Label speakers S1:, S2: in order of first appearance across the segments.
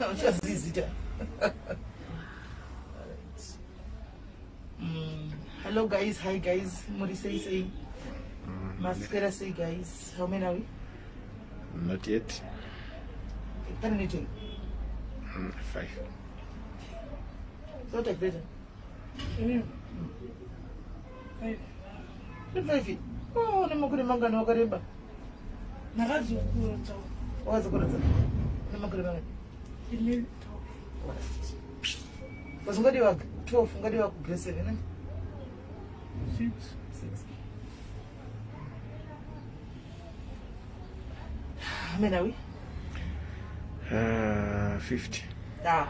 S1: Uchazizita. Hello guys, hi guys. Muri sei sei? Maswera sei guys? How many are we?
S2: Not yet.
S1: Pane network.
S2: 5.
S1: So take better.
S3: 5.
S1: 5. Oh, nemakore mangani wakareba?
S3: Ndakadzokorodza.
S1: Wakadzokorodza. Nemakore mangani?
S3: Ine
S1: 12. Wazungadiwa 12, ungadiwa ku grade 7, eh?
S3: 6.
S1: 6. How many are we?
S2: 50.
S1: Ah,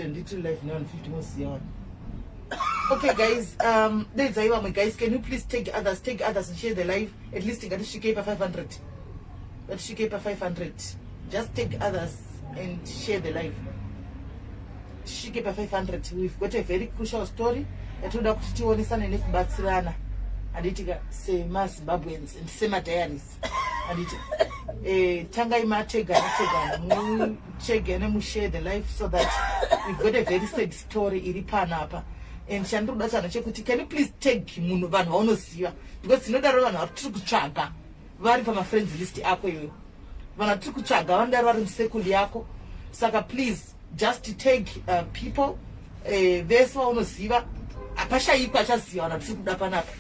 S1: nditi life now 50 mosiya one. Okay guys, dedzai vamwe guys, can you please take others, take others and share the live. At least ngatisvikei pa 500. Ngatisvikei pa 500. Just take others and share the live. Tisvike pa 500. We've got a very crucial story yatinoda kuti tionesane nekubatsirana. Handiti ka semaZimbabweans and semadiaries. Handiti. Tangai mategana tegana muchegene mushare the life so that we've got a very sad story iri panapa. And chandiri kuda chanhu chekuti can you please tag munhu vanhu vaunoziva, because tinodaro vanhu vari tiri kutsvaga vari pamafriends list ako iwewe, vanhu vatiri kutsvaga vanodaro vari musekund yako. Saka please just tag people vese vaunoziva, hapashayikwa achaziva vanhu vatiri kuda panapa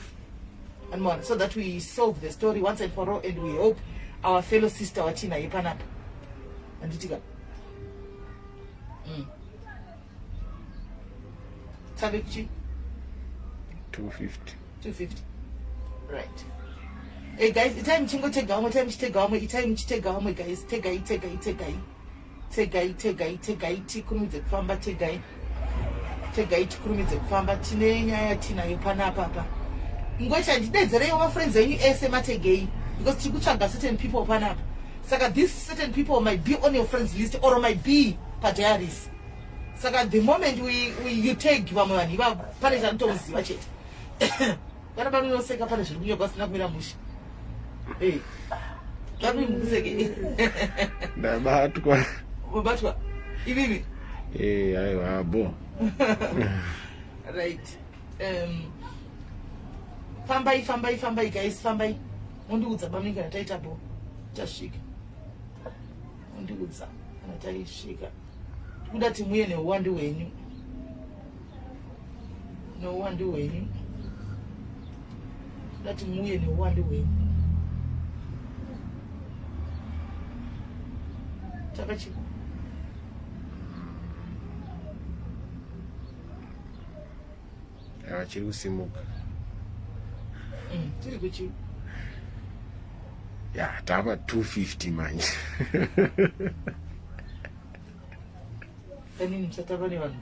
S1: anmona, so that we solve the story once and for all and we hope our fellow sister watinaye panapa, handitika? Tave kuchi
S2: 250.
S1: 250, right. Hey guys, itai muchingotega vamwe, itai muchitega vamwe, itai muchitega vamwe guys. Tegai, tegai, tegai, tegai, tegai, tegai, tikurumidze kufamba. Tegai, tegai, tikurumidze kufamba. Tine nyaya tinayo panapa pa ngwecha. Ndidedzereiwo mafriends enyu ese, mategei, because tiri kutsvaga certain people panapa. Saka these certain people might be on your friends list or might be padiaries. Saka the moment we you tag vamwe vanhu ivavo, pane chanotomuziva chete. Vana vanonoseka, pane zviri kunyorwa zvisina kumira mushe. Vapi mukuseke?
S2: Ndabatwa.
S1: Wabatwa ivivi?
S2: Aiwa, bo.
S1: Right, fambai, fambai, fambai guys, fambai. Mundiudza bamini kana taita bo, tasvika. Mundiudza kana taisvika. Tikuda timuye neuwandu hwenyu, neuwandu hwenyu. Toda timuye neuwandu hwenyu. Takachi
S2: Aiwa, chiri kusimuka.
S1: Tiri kuchi
S2: Ya, tava 250 manje.
S1: Kanini musatamba nevanhu.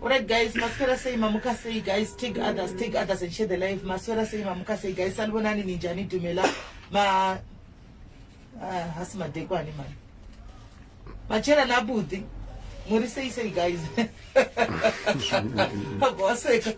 S1: Alright guys, maswera sei, mamuka sei guys? Take others, take others and share the live. Maswera sei, mamuka sei guys? Sanibonani, ninjani, dumela. Ma ah, hasi madekwani mani. Machera nabudhi. Muri sei sei guys? Waseka.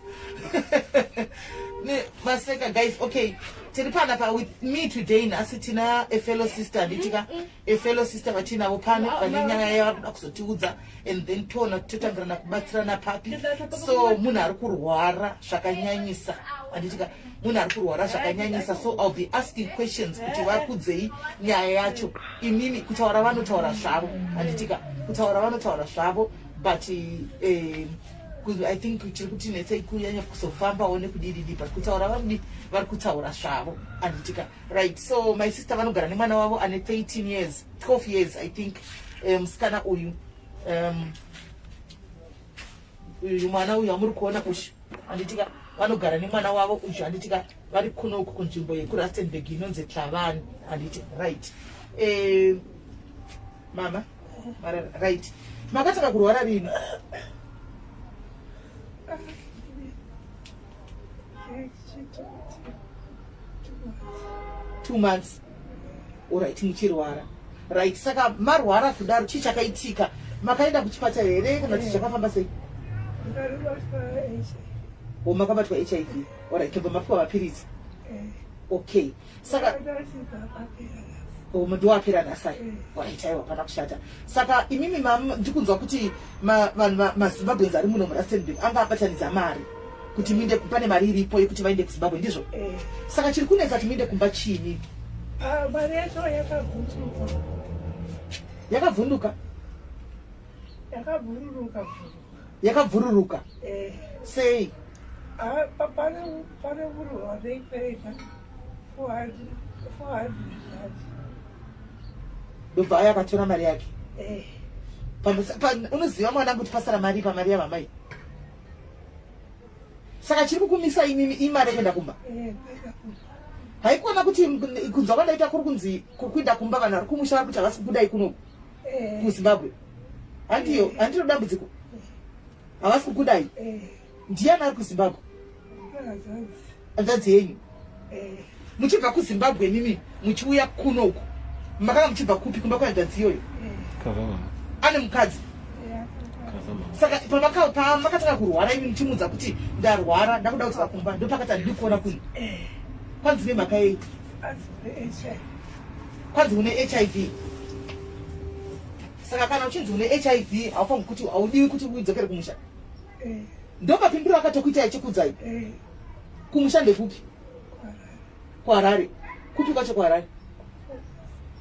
S1: Ne maseka guys. Okay. Tiri panapa with me today nhasi tina a fellow sister, nditika a fellow sister vatinavo pano vane nyaya yavanoda kuzotiudza and then toona kuti totangirana kubatsirana papi. So munhu ari kurwara zvakanyanyisa, handitika? Munhu ari kurwara zvakanyanyisa, so I'll be asking questions kuti vakudzei nyaya yacho imimi. Kutaura vanotaura zvavo, handitika? Kutaura vanotaura zvavo, but I think chiri kutinetsei kunyanya kuzofambawo nekudididi, but kutaura vari vari kutaura zvavo, handitika? Right, so my sister vanogara nemwana wavo ane 13 years, 12 years I think. Musikana uyu, uyu mwana uyu amuri kuona uyu, handitika? Vanogara nemwana wavo uyu, handitika? Vari kunoku kunzvimbo yekuRustenburg inonzi Tlavani, handiti? Right. Mama marara. Right, makatanga kurwara rini? 2 months, alright, muchirwara. Right, saka marwara kudaro, chii chakaitika? Makaenda kuchipatara here kana kuti zvakafamba sei? O, makabatwa HIV, alright. Tobva mapiwa mapiritsi? Okay, saka Oh, ndiwapera nhasi ayo. Right, aiwa pana kushata. Saka imimi ndikunzwa kuti vanhu maZimbabweans ari muno muRustenburg anga abatanidza mari kuti muinde, pane mari iripo yekuti vaende kuZimbabwe, ndizvo?
S3: Eh.
S1: Saka chiri kunetsa kuti muinde kumba chiini?
S3: Ah, mari yacho yakabvunduka.
S1: Yakabvunduka?
S3: Yakabvururuka bvuruka.
S1: Yakabvururuka?
S3: Eh.
S1: Sei?
S3: Ah, pane munhu wanoikwereta 400 400.
S1: Ndobva aya akatora mari yake?
S3: Eh.
S1: Unoziva mwanangu kuti pasara mari pamari yamamai, saka chiri kukumisa imimi imari yekuenda kumba?
S3: Eh, kuenda kumba.
S1: Haikuona kuti kunzwa kwandaita kuri kunzi kukuenda kumba, vanhu vari kumusha vari kuti havasi kukudai kunoku kuZimbabwe, handiyo? Handiro dambudziko, havasi kukudai?
S3: Eh.
S1: Ndiani ari kuZimbabwe?
S3: Hanzvadzi.
S1: Hanzvadzi yenyu?
S3: Eh.
S1: Muchibva kuZimbabwe mimi muchiuya kunoku, makanga muchibva kupi? Kumba kwehanzvadzi iyoyo?
S3: Eh.
S2: Cover mama.
S1: Ane mukadzi?
S3: Eh.
S2: Cover mama.
S1: Saka pamakatanga kurwara imi muchimuudza kuti ndarwara, ndakuda kudzoka kumba, ndopakati handidi kuona kuno?
S3: Eh.
S1: Kwanzi nemhaka yei?
S3: Anzi HIV.
S1: Kwanzi une HIV. Saka kana uchinzi une HIV, haufangi kuti haudiwi kuti udzokere kumusha?
S3: Eh.
S1: Ndo mapinduro akatokuita achikuudzai?
S3: Eh.
S1: Kumusha ndekupi?
S3: Kuharare.
S1: KuHarare kupi kwacho? KuHarare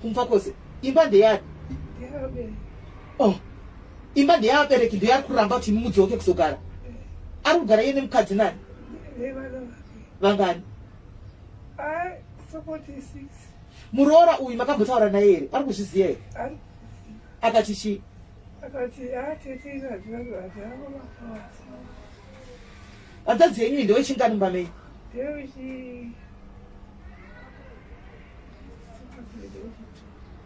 S1: kuMufakose. Imba ndeyani?
S3: Ndeyavabereki.
S1: Oh, imba ndeyavabereki, ndoyari kuramba kuti imi mudzoke kuzogara? Ari kugara iye nemukadzi nani?
S3: Nevana vake.
S1: Vangani?
S3: Ah, sokoti six.
S1: Muroora uyu makambotaura naye here? Ari kuzviziva here?
S3: Ari.
S1: Akati chii?
S3: Akati ah, tete, hazvina kumapawasi.
S1: Hanzvadzi yenyu iyi ndewechingani mumba menyu?
S3: Ndewechi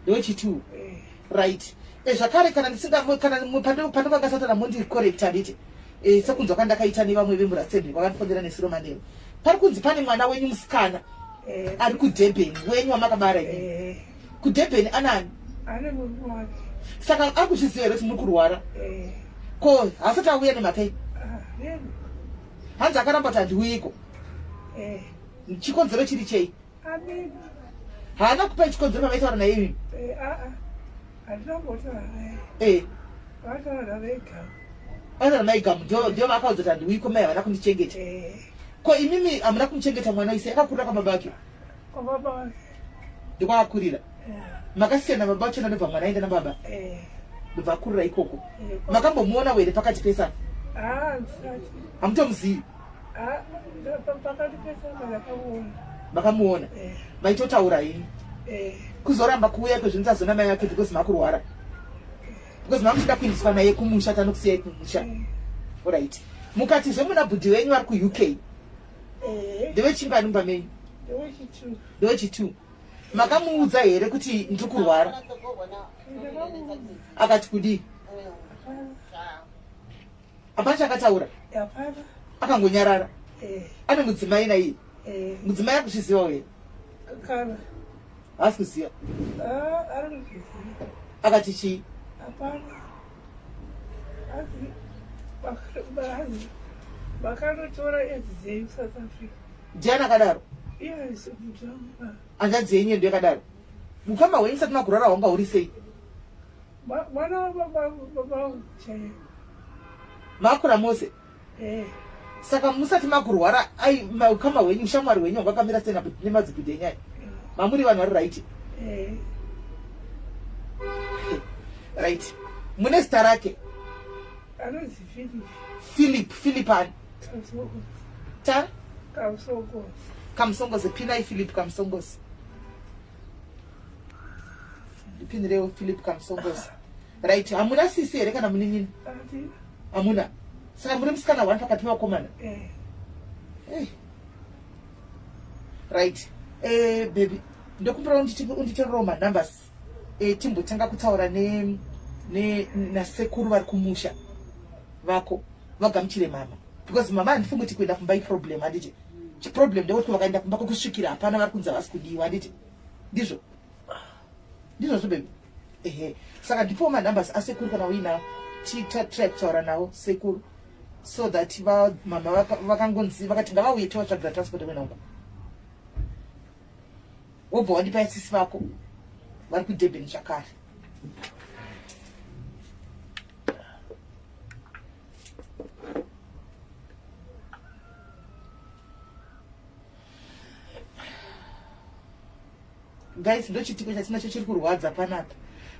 S1: Ndewechi2?
S3: Eh.
S1: Right. Zvakare kana ndisinga kana pandokanga mondicorrect, handiti? Sekunzwa kwandakaita nevamwe vemuRustenburg vakandifonera nesiro manheru, pari kunzi pane mwana wenyu musikana ari kuDurban, wenyu wamakabara imimi?
S3: Eh.
S1: KuDurban anani?
S3: Ane murume wake.
S1: Saka ari kuzviziva here kuti muri kurwara?
S3: Eh.
S1: Ko hasati auya nemhaka iyi?
S3: Ah, neno.
S1: Hanzi akaramba kuti handiuyiko.
S3: Eh.
S1: Chikonzero chiri chei?
S3: Ameno.
S1: Haana kupa chikonzero pamaitaura naye imimi?
S3: Eh, ah ah, handina kumbotaura naye. Vataura vega.
S1: Vataura maigamu, ndio vakaudza kuti handiuyiko, mai havana kundichengeta?
S3: Eh.
S1: Ko imimi hamuna kumuchengeta mwana ise? Akakurira kwababa vake?
S3: Kwababa wake.
S1: Ndokwaakakurira?
S3: Eh.
S1: Makasiyana baba vachona, ndobva mwana aenda nababa?
S3: Eh.
S1: Ndobva akurira ikoko?
S3: Eh.
S1: Makambomuona here pakati pesana?
S3: Ah, ndisati.
S1: Hamutomuzivi?
S3: Ah, pakati pesana ndakamuona.
S1: Makamuona?
S3: Eh.
S1: Maitotaura ini?
S3: Eh.
S1: Kuzoramba kuuya kwezvinhu namai vake because makurwara, because mamuchida kuindiswa naye kumusha, tanokusiyai kumusha?
S3: Eh.
S1: Alright. Mukatizve muna bhudhi venyu vari kuUK?
S3: Eh.
S1: Ndevechingani mumba menyu?
S3: Ndewechi2.
S1: Ndewechi2. Makamuudza here kuti ndiri kurwara?
S3: Ndakamuudza.
S1: Akati kudii? Hapana chakataura?
S3: Hapana.
S1: Akangonyarara?
S3: Eh.
S1: Ane mudzimai naiye?
S3: Eh.
S1: Mudzimai ari kuzvizivawo here?
S3: Kana.
S1: Haasi kuziva?
S3: Ah, ari kuzviziva.
S1: Akati chii?
S3: Hapana. Hanzi makanotora edzi dzenyu South Africa.
S1: Ndiani akadaro?
S3: Iye mudzamba.
S1: Hanzvadzi yenyu ndo yakadaro. Mukama hwenyu sati makurwara hwanga huri sei?
S3: Mwana wababa vangu chaiye.
S1: Makura mose?
S3: Eh.
S1: Saka musati makurwara ai ukama hwenyu, ushamwari hwenyu hwanga hwakamira sei nemadzibhudhi enyu aya? Mamuri vanhu vari right?
S3: Eh.
S1: Right. Mune zita rake?
S3: Anonzi Philip.
S1: Philip. Philip ani?
S3: Kamusongozi.
S1: Ta?
S3: Kamusongozi.
S1: Kamusongozi. Pinai Philip Kamusongozi. Ndipinirewo Philip Kamusongozi. Right. Hamuna sisi here kana munin'ina?
S3: Ati.
S1: Hamuna. Saka muri musikana one pakati pevakomana?
S3: Eh.
S1: Hey. Right. Baby, ndokumbira unditererewo manumbers, timbotanga kutaura ne, ne nasekuru vari kumusha vako vagamuchire mama, because mama handifungi kuti kuenda kumba iproblem, handiti? Chiproblem ndekuti vakaenda kumba kwekusvikira hapana, vari kunzi havasi kudiwa, handiti? Ndizvo ndizvozvo, baby? Ehe. Saka ndipowo manumbers asekuru kana uinawo, titry kutaura navo sekuru so that mama vakangonzi vakati ngavauye, tovatsvagira transport yekuenda kumba. Wobva wandipa sisi vako. vari kudurban zvakare. Guys, ndochitiko chatinacho chiri kurwadza panapa.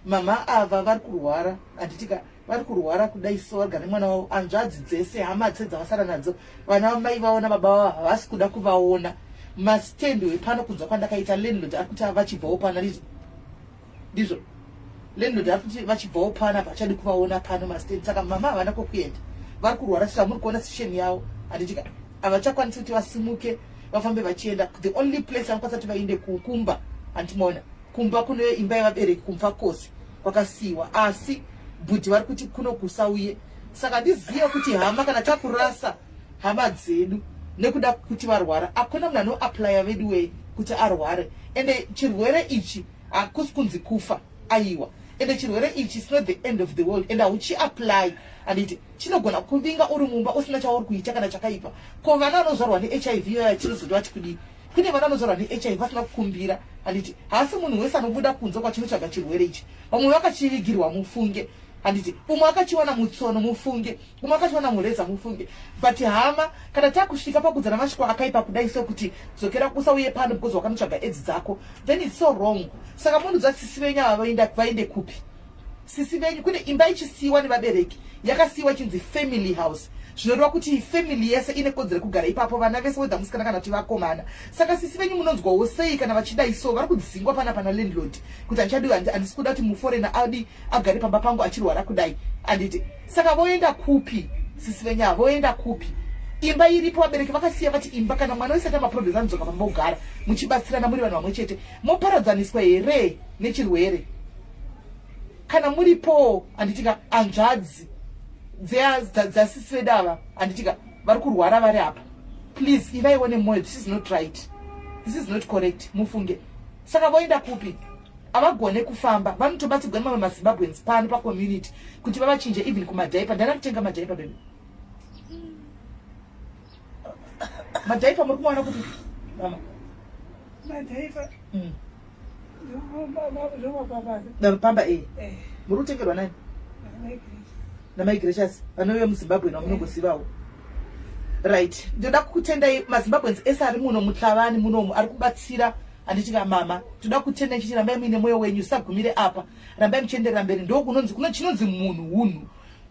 S1: Mama ava vari kurwara, handitika vari kurwara kudai so vagara nemwana wavo, hanzvadzi dzese, hama dzese dzavasara nadzo, vana vamai vavo nababa vavo havasi kuda kuvaona. Mastand wepano kunzwa kwandakaita landlord ari kuti vachibvawo pano, handiti ndizvo? Landlord ari kuti vachibvawo pano apa hachadi kuvaona pano mastand. Saka mama havana kwokuenda, vari kurwara sezvamuri kuona situation yavo, handitika havachakwanisi kuti vasimuke vafambe vachienda. The only place vanokwanisa kuti vaende kumba, handimaona kumba kune imba yevabereki kumfakosi kwakasiyiwa, asi bhudhi vari kuti kuno kusauye. Saka ndizive kuti hama kana takurasa hama dzedu nekuda kuti varwara, hakuna munhu anoaplya veduwei kuti arware. Ende chirwere ichi hakusi kunzi kufa, aiwa. Ende chirwere ichi is not the end of the world, and hauchiapply, handiti? Chinogona kuvinga uri mumba usina chauri kuita kana chakaipa. Ko vana vanozvarwa neHIV yoya chinozoti vati kudii? Kune vana vanozvarwa neHIV vasina kukumbira, handiti? Haasi munhu wese anobuda kunze kwachinotsvaga chirwere ichi. Vamwe vakachivigirwa, mufunge, handiti? Umwe akachiwana mutsono, mufunge. Umwe akachiwana mureza, mufunge. But hama, kana takusvika pakudzana mashoko akaipa kudai sokuti dzokera usauye pano because wakanotsvaga edzi dzako, then it's so wrong. Saka munudza sisi venyu ava vaende kupi? Sisi venyu kune imba ichisiyiwa nevabereki, yakasiyiwa ichinzi family house, zvinoreva kuti family yese ine kodzero yekugara ipapo, vana vese, whether musikana kana kuti vakomana. Saka sisi venyu munonzwawo sei kana vachidai so? Vari kudzingwa pana pana landlord kuti handichadi, handisi kuda kuti muforena adi agare pamba pangu achirwara kudai, handiti? Saka voenda kupi sisi venyu ava? Voenda kupi? Imba iripo, vabereki vakasiya vati imba, kana mwana wese aita maprogress anodzoka pamba ogara, muchibatsirana muri vanhu vamwe chete. Moparadzaniswa here nechirwere? Kana muripo, handitika, hanzvadzi dzasisi vedu ava, handitika, vari kurwara vari apa, please ivaiwo nemwoyo. This is not right, this is not correct, mufunge. Saka voenda kupi? Havagone kufamba, vanotobatsirwa nemamwe maZimbabweans pano pacommunity kuti vavachinje even kumadhaipa. Ndana kutenga madhaipa, baby, madhaipa muri kumaona kuti mama?
S3: Madhaipa
S1: Pamba e muri kutengerwa nani? Namai Gracious vanouya muZimbabwe namunongozivawo, right? Ndoda kukutendai maZimbabweans ese ari muno muTlavani munomu ari kubatsira, handiti kamama? Toda kutenda ichiti rambai muine mwoyo wenyu, usagumire apa, rambai muchienderera mberi. Ndo kunonzi kuno chinonzi munhu hunhu.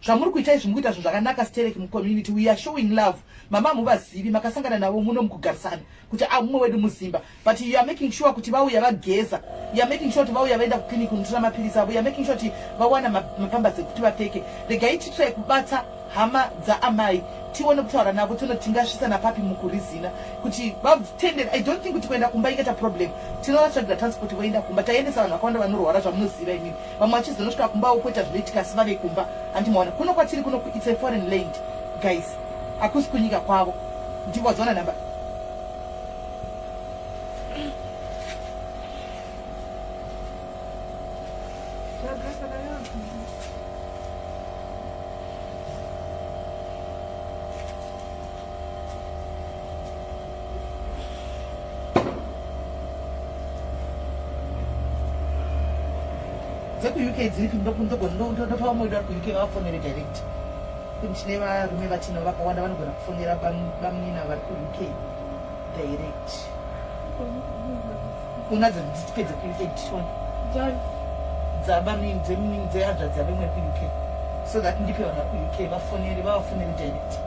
S1: Zvamuri kuita izvi, mukuita zvinhu zvakanaka stereki mucommunity. We are showing love. Mama hamuvazivi, makasangana navo muno mukugarisana kuti a mumwe wedu muZimba, but you are making sure kuti vauya vageza, you are making sure kuti vauya vaenda kuclinic kunotora mapirisi avo, you are making sure kuti vawana mapambadzi ekuti vapfeke. Regai titry kubata hama dzaamai, tione kutaura navo, tione kuti tingasvitsana papi mukurizina kuti vatendere. I don't think kuti kuenda kumba ingaita problem. Tinovatsvagira transport voenda kumba. Taendesa vanhu vakawanda vanorwara zvamunoziva imimi, vamwe vachizonosvika kumbawo kuita zvinoitika asi vave kumba, handimaona? Kuno kwatiri kuno, it's a foreign land, guys, hakusi kunyika kwavo. Ndiwadziona nhamba dzekuUK dziripi? Ndopa vamwe wedu vari kuUK vavafonere direct. Kuti tine varume vatinavo vakawanda vanogona kufonera bamunina vari kuUK direct. Unadzo? Nditipedze kuUK tichiona dzabamunini, dzehanzvadzi yavo imwe iri kuUK, so that ndipe vanhu vari kuUK vafonere, vavafonere direct.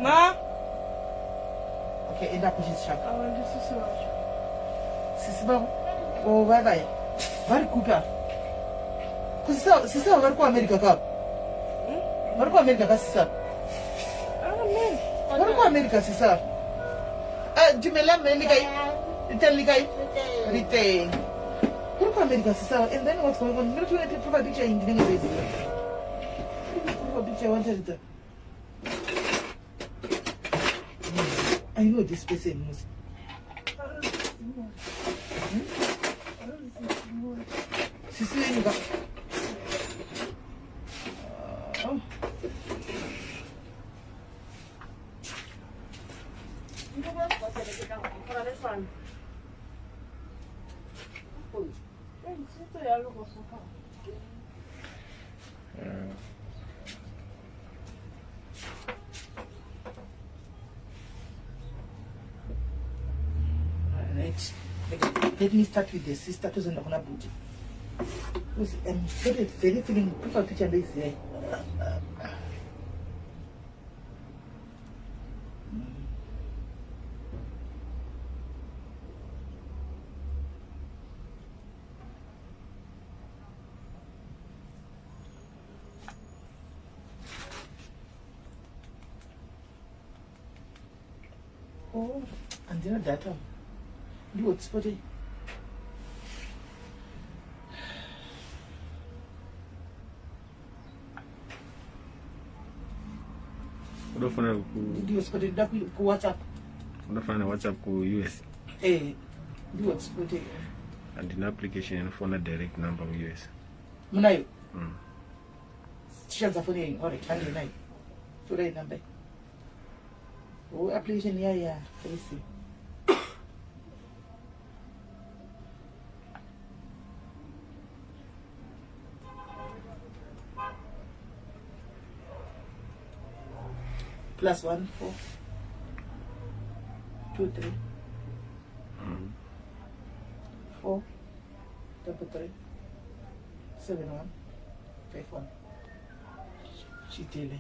S1: Ma, okay, enda kuchitsvaka.
S3: Ava ndisisi vacho.
S1: Sisi vavo? O, vavaya vari kupi ava? Kusisa sisi ava vari kuAmerica kavo, vari kuAmerica ka sisi ava?
S3: Amen.
S1: Vari kuAmerica sisi ava. Ah, dumela mme, le kae? Le teng, le kae? Re teng. Uri kuAmerica sisi ava. And then what's going on? Ndiri tione profile picture iyi, ndinenge ndoiziva profile picture wantaridza. I know this person, Musa. Sisi venyu ka. Oh. Right. Let me start with the sister tozoenda kuna bhuti. Because I'm very, very feeling profile picture ndoiziva. Oh, handina data. Ndihotspot.
S2: Unofanira ku
S1: Ndihotspot ndoda ku WhatsApp.
S2: Unofanira WhatsApp ku US.
S1: Eh, ndihotspot.
S2: Handina application inofona direct number ku US.
S1: Munayo?
S2: Mm.
S1: Tishandisa foni yenyu. Alright, handei nayo. Torai number. Oh, application ya ya. Let me see. +1 4 2 3 4 33 7 1 5 1. Chitele.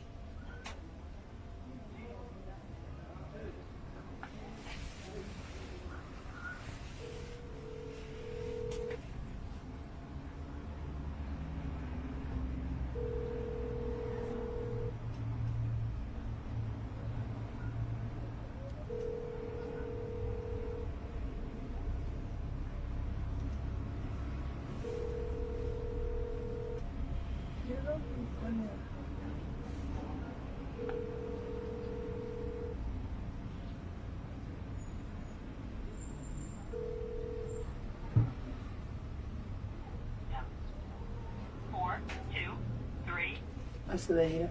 S1: Asikudaira.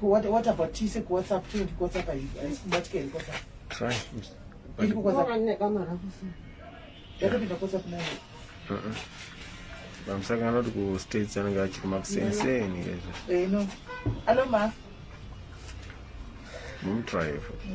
S1: What about tise kuWhatsApp? Tiri kuWhatsApp haisi kubatika here kuWhatsApp?
S2: Try.
S1: Iri kuWhatsApp. Yakapinda kuWhatsApp nayo.
S2: Uh-uh. Vamusangana kuti kuStates anenge achiri makusenseni izvo.
S1: Eh, no. Hello ma.
S2: Mumutry futi.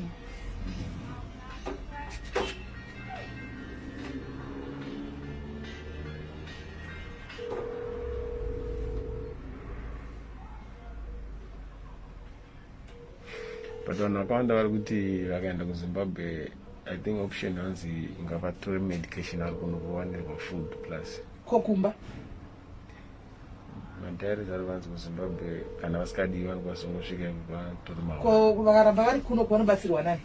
S2: But vanhu vakawanda vari kuti vakaenda kuZimbabwe, I think option yanzi ingavatore medication ari kuno kuwanirwa food plus
S1: Kokumba.
S2: Madiaries ari vanzi kuZimbabwe kana vasikadiwi vanokwanisa kungosvika vatori mawa.
S1: Ko vakaramba vari kuno kwanobatsirwa nani?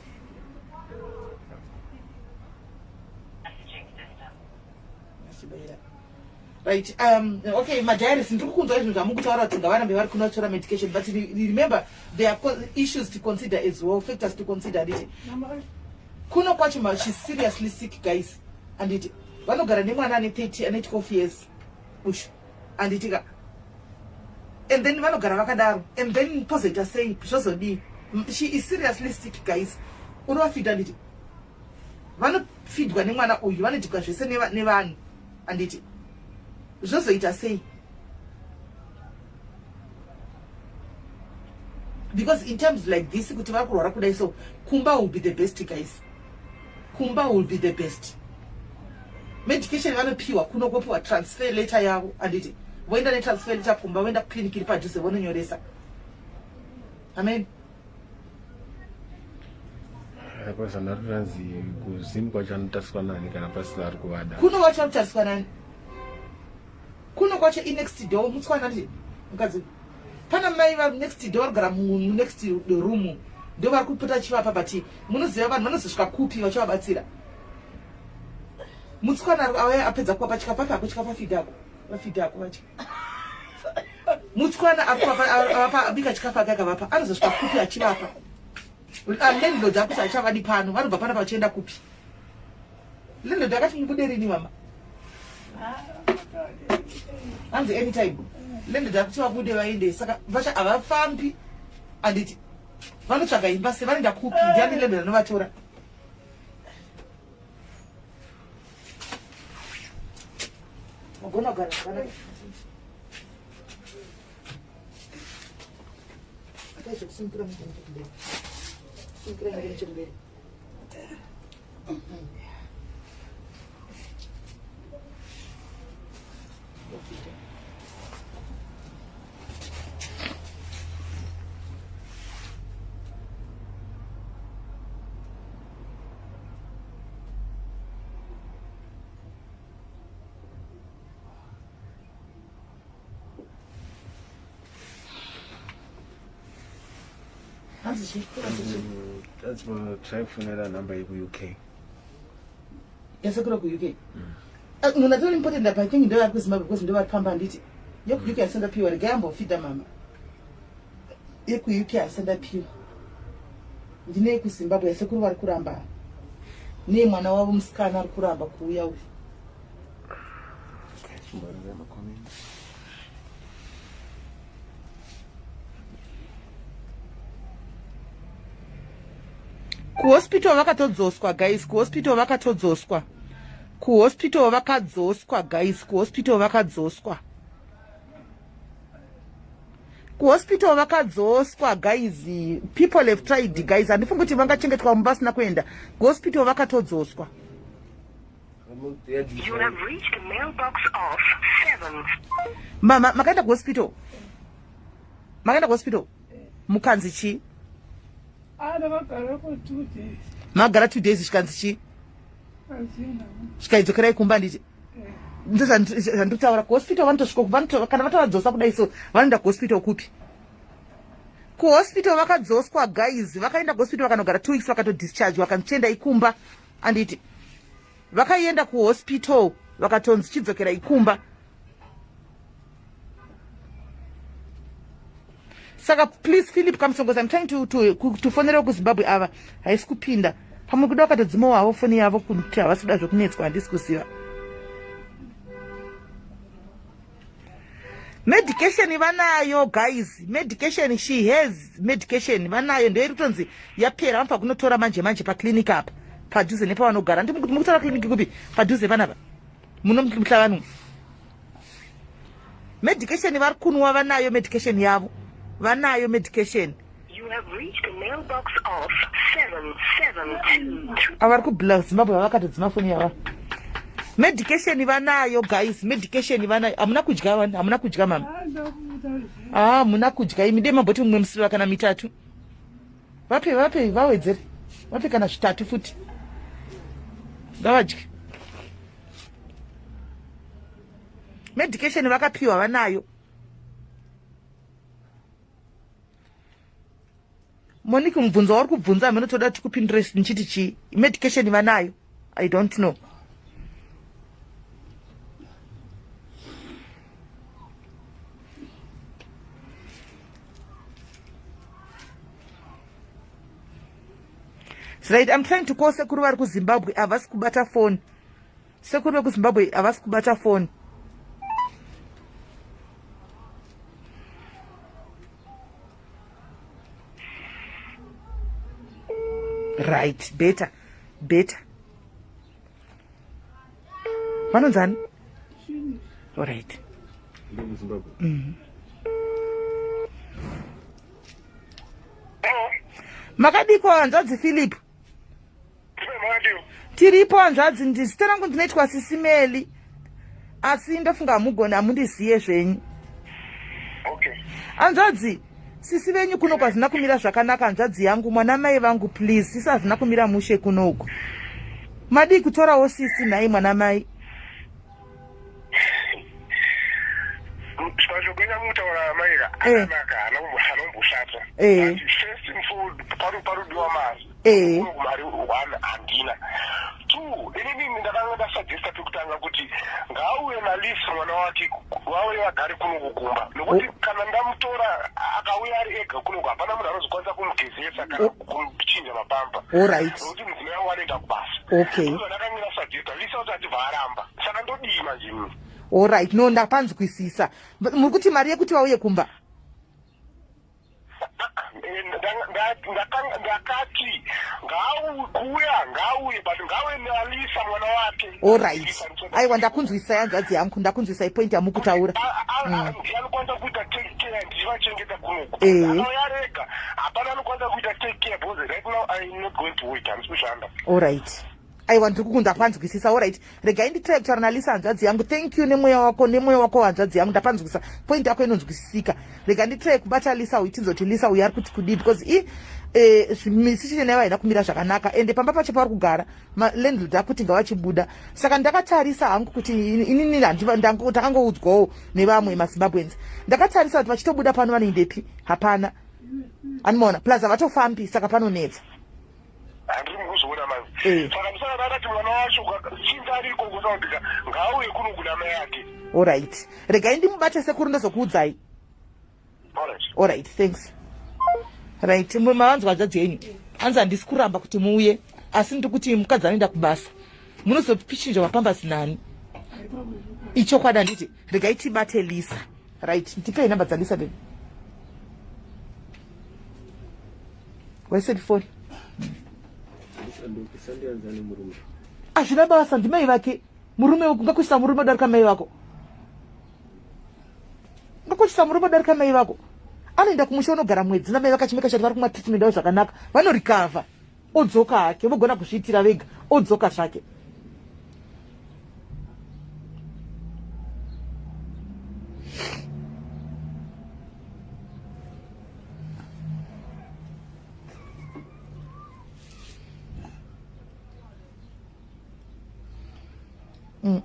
S1: Achibaira. Right, okay, madiaries, ndiri kukunzwa izvinhu zvamukutaura kuti ngavarambe vari kuno vachitora medication, but remember there are issues to consider as well, factors to consider, handiti? Kuno kwacho she's seriously sick, guys, handiti? Vanogara nemwana ane 30, ane 12 years ushu, handiti ka? And then vanogara vakadaro, and then pozoita sei, zvozodii? She is seriously sick, guys. Unovafidha, handiti? Vanofidwa nemwana uyu, vanoitirwa zvese nevanhu, handiti? Zvozoita sei? Because in terms like this, kuti vari kurwara kudai, so kumba will be the best, guys. Kumba will be the best. Medication vanopiwa kuno, kopiwa transfer letter yavo, handiti? Voenda netransfer letter kumba, voenda kuclinic iri padhuze, vononyoresa. Amen.
S2: Kwazvandaranzi kuZimu kwacho anotariswa nani kana pasina ari kuvada?
S1: Kuno wacho anotariswa nani? Kuno kwacho inext door mutswana, handiti? Mukadzi, pana mai va next door varikugara munext room, ndo vari kupota chivapa, but munoziva vanhu vanozosvika kupi vachivabatsira? Mutswana auya apedza kuvapa chikafu apako chikafu, afidhako, vafidhako vacho. Mutswana avapa, abika chikafu ake akavapa, anozosvika kupi achivapa? Landlord akuti achavadi pano, vanobva panapa vachienda kupi? Landlord akati mubude rini, mama? Hanzi anytime. Landlord akuti vabude vaende, saka vacha havafambi, handiti? Vanotsvaga imba se vanoenda kupi? Ndiani landlord anovatora? Magona kugara zvakanaka. Itai zvekusimukira muende nechekumberi. Simukira muende nechekumberi. Hanzi chii? Hanzi chii?
S2: That's for try kufonera number yeku-UK.
S1: Yasekura kuUK. Eh, munhu atori important apa I think ndo vari kuZimbabwe because ndo vari pamba handiti. YekuUK handisati ndapiwa regai ambofida mama. YekuUK handisati ndapiwa. Ndine yekuZimbabwe yasekuru vari kuramba. Nei mwana wavo musikana ari kuramba kuuya uyu.
S2: Okay, chimboverengai macomments.
S1: Kuhospital vakatodzoswa guys, kuhospital vakatodzoswa. Kuhospital vakadzoswa guys, kuhospital vakadzoswa. Kuhospital vakadzoswa guys. People have tried guys. Handifungi kuti vangachengetwa mumba vasina kuenda. Kuhospital vakatodzoswa.
S4: You have reached the mailbox of 7.
S1: Mama, makaenda kuhospital? Makaenda kuhospital? Mukanzi chii?
S3: Ndakagara for 2 days.
S1: Magara 2 days zvikanzi chii?
S3: Hazina.
S1: Zvikadzokerai kumba handiti? Ndozvandinotaura kuhospital vanotosvika kana vatovadzosa kudai so vanoenda kuhospital kupi? Kuhospital vakadzoswa guys, vakaenda kuhospital vakanogara 2 weeks vakatodischarge vakanzi kumba anditi vakaienda kuhospital vakatonzi chidzokera ikumba. Saka please Philip Kamusongozi, I'm trying to to to fonera kuZimbabwe ava haisi kupinda. Pamwe kuda vakatodzimawo havo foni yavo kuti havasi kuda zvekunetswa handisi kuziva. Medication vanayo guys, medication she has medication vanayo ndoiri kutonzi yapera vanofanira kunotora manje manje paclinic apa padhuze nepavanogara. Ndi mukutora clinic kupi? Padhuze panapa muno muhlabanu. Medication vari kunwa vanayo medication yavo vanayo medication.
S4: You have reached the mailbox of 772.
S1: Ava vari kubla Zimbabwe vavakatodzima foni yava. Medication vanayo guys, medication vanayo. Hamuna kudya vana, hamuna kudya mama. Ah, hamuna kudya imi dai mamboti mumwe musiva kana mitatu. Vape vape vawedzere. Vape kana zvitatu futi. Ngavadye. Medication vakapiwa vanayo. Monique mubvunzo wauri kubvunza hameno toda tikupindure ndichiti chii? Medication vanayo. I don't know. Right, I'm trying to call sekuru vari kuZimbabwe havasi kubata phone. Sekuru vekuZimbabwe havasi kubata phone. Right, better, better. Vanonzani? All right. Makadiko hanzvadzi Philip? Tiripo hanzvadzi, ndizita rangu ndinoitwa Sisimeli, asi ndofunga hamugoni hamundiziye zvenyu.
S5: Okay.
S1: Hanzvadzi, sisi venyu kuno kwazvina kumira zvakanaka hanzvadzi yangu, mwana mai vangu please, sisi hazvina kumira mushe kuno uku. Madii kutorawo sisi nhai mwana mai?
S5: Mashoko enyu amutaura maira akanaka, haana kumboshata. But first and foremost, parudiwa mari. Mari one handina. Two, inini ndakanga ndasuggesta pekutanga kuti ngaauye naLisa mwana wake vauye vagare kuno kukumba, nokuti kana ndamutora akauya ari ega kunoku hapana munhu anozokwanisa kumugezesa kana kumuchinja mapampa.
S1: Alright.
S5: Nokuti mudzimai wangu anoenda kubasa.
S1: Okay.
S5: Ndakanga ndasuggesta Lisa kuti achibva aramba, saka ndodii manje inini?
S1: Alright, no ndapanzwisisa. Muri kuti mari yekuti vauye kumba?
S5: Ndakati ngaukuya ngauye, but ngauye naLisa mwana wake.
S1: Allright, aiwa, ndakunzwisai hanzvadzi yangu, ndakunzwisai point yamukutaura.
S5: Ndiye anokwanisa kuita take care ndichivachengeta kunoku. Anouya rega, hapana anokwanisa kuita take care because right now I'm not going to wait, handisi kushanda.
S1: Allright, aiwa, ndiri kukunda kwanzwisisa. Allright, regai nditry kutaura naLisa hanzvadzi yangu. Thank you nemweya wako, nemweya wako hanzvadzi yangu, ndapanzwisisa. Point yako inonzwisisika. Rega nditry kubata Lisa uyu, tinzoti Lisa uyu ari kuti kudii, because i situation yavo haina kumira zvakanaka, ende pamba pacho pavari kugara malandlord akuti ngavachibuda. Saka ndakatarisa hangu kuti inini takangoudzwawo nevamwe maZimbabweans, ndakatarisa kuti vachitobuda pano vanoendepi? Hapana anomaona, plus havatofambi, saka panonetsa.
S5: Handiri mukuzoona manje. Saka ndisaka ndakati mwana wacho chinzi ari ikoko saudika ngauye kuno kuna mai ake.
S1: Allright, regai ndimubate sekuru, ndozokuudzai.
S5: Alright.
S1: Allright, thanks. Right, mavanzwa hanzvadzi yenyu, hanzi handisi kuramba kuti muuye, asi ndiri kuti mukadzi anoenda kubasa, munozopichinja mapambazi nani? Ichokwadi handiti? Regai tibate Lisa. Right, ndipei namba dzaLisa, baby. Waisedi phone. Hazvina basa, ndimai vake. Murume ungakuisa murume udarika mai vako? Ungakuisa murume udarika mai vako? Anoenda kumusha unogara mwedzi namai vakachimeka chati vari kumwa treatment yavo zvakanaka, vanorikavha, odzoka hake, vogona kuzviitira vega, odzoka zvake.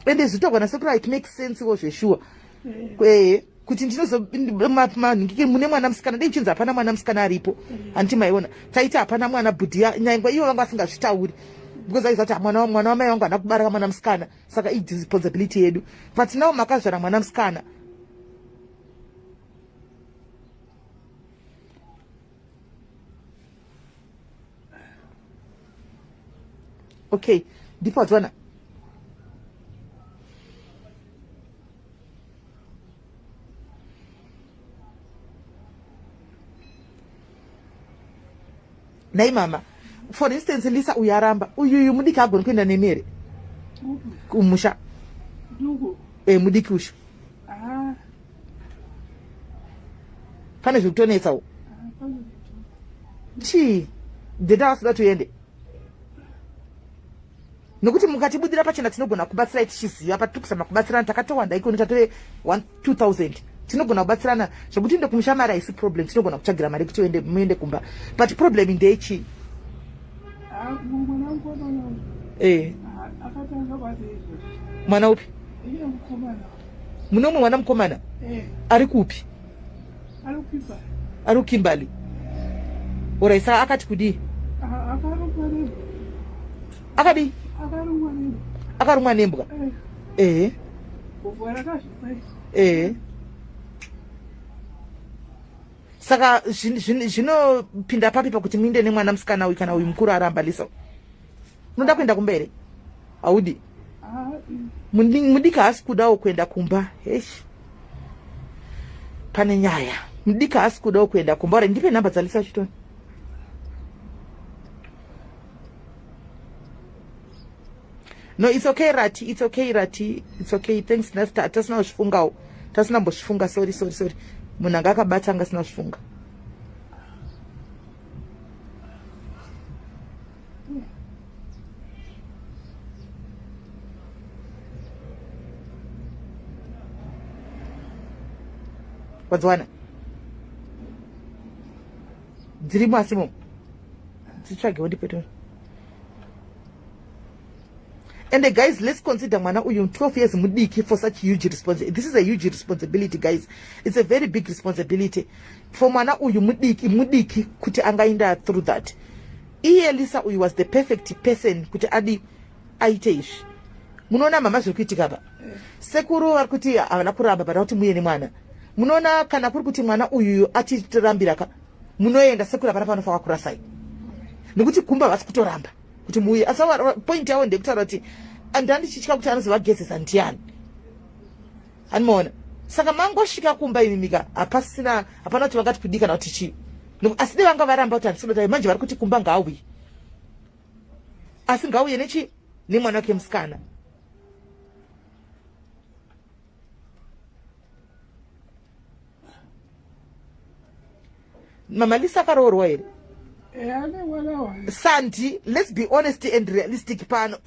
S1: Ende zvitogwa nasekuru, it makes sense wo zveshuwa. Ehe, kuti ndinozomanhingike mune mwana musikana, dei chinzi hapana mwana musikana aripo, handiti maiona taiti hapana mwana bhudhiya, nyangwe ivo vanga vasingazvitauri because aiziva kuti mwana mwana wamai vangu haana kubaraka mwana musikana, saka iresponsibility yedu. But now makazvara mwana musikana. Okay, ndipo wadziwana. Nhai mama, for instance, Lisa uyu aramba, uyuyu mudiki agoni kuenda nemi here kumusha? E, mudiki ushu pane zvekutonetsawo. Chii dheta vasida tuende? Nokuti mukatibudira pachena tinogona kubatsirai tichiziva patiri kuzama kubatsirana. Takatowanda ikoni, tatove 2000, tinogona kubatsirana zvekuti inde kumusha. Mari haisi problem, tinogona kutsvagira mari yekuti uende, muende kumba, but problem ndeyechii? E, mwana upi? Mune umwe mwana mukomana ari kupi? Ari kuKimberley. Orai, saka akati kudii? Akadii? Akarumwa nembwa. Ehe, ehe, saka zvinopinda papi pakuti muinde nemwana musikana uyu kana uyu mukuru aramba? Lisa, unoda kuenda kumba here? Haudi. Mudiki haasi kudawo kuenda kumba. Hesh, pane nyaya. Mudiki haasi kudawo kuenda kumba. Ora, ndipe nhamba dzaLisa chitoni. No, it's okay Rati, it's okay Rati, it's okay. Thanks. Tasina kuzvifungawo, tasina mbozvifunga. Sorry, sorry, sorry. Munhu anga akabata anga asina kuzvifunga. Wadziwana dzirimo, asimo, dzitsvagewo ndipetoni. And guys, let's consider mwana uyu 12 years, mudiki for such huge responsibility. This is a huge responsibility, guys. It's a very big responsibility for mwana uyu mudiki, mudiki kuti angaenda through that. Iye Lisa uyu was the perfect person kuti adi aite izvi. Munoona mama zviri kuitika pa sekuru vari kuti havana kuramba pada kuti muye nemwana. Munoona, kana kuri kuti mwana uyuyu atitirambira ka, munoenda sekuru hapana panofa kurasai, nekuti kumba havasi kutoramba kuti muuye. Asi point yavo ndekutaura kuti andandichitya kuti anozovagezesa ndiani, animaona. Saka mangosvika kumba imimika, hapasina, hapana kuti vangati kudii kana kuti chii. Asi dai vanga varamba kuti handisi kuda manje vari kuti kumba ngaauye. Asi ngauye nechi nemwana wake musikana. Mama Lisa akaroorwa here? Sandi, let's be honest and realistic pano.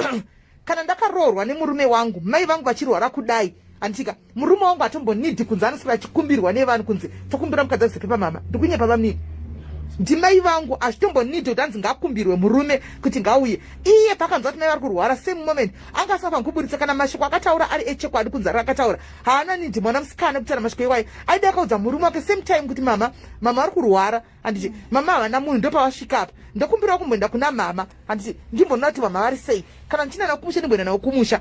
S1: Kana ndakaroorwa nemurume wangu, mai vangu vachirwara kudai, anditika murume wangu atombonidi kunzi anoswera achikumbirwa nevanhu kunzi tokumbira mukadzi azipe pamama. Ndikunyepa bamnini. Ndimai vangu azvitombonidi kuti anzi ngakumbirwe murume kuti ngauye. Iye pakanzwa kuti mai vari kurwara same moment anga asina kuburitsa kana mashoko akataura ari echekwadi kunzi ari akataura. Haana nidi mwana musikana kutaura mashoko iwayo. Aida akaudza murume wake same time kuti mama, mama vari kurwara. Handiti mama havana munhu ndopavasvika apa. Ndokumbirawo kumboenda kuna mama. Handiti ndimboona kuti mama vari sei. Kana ndichina navo kumusha ndimboenda navo kumusha.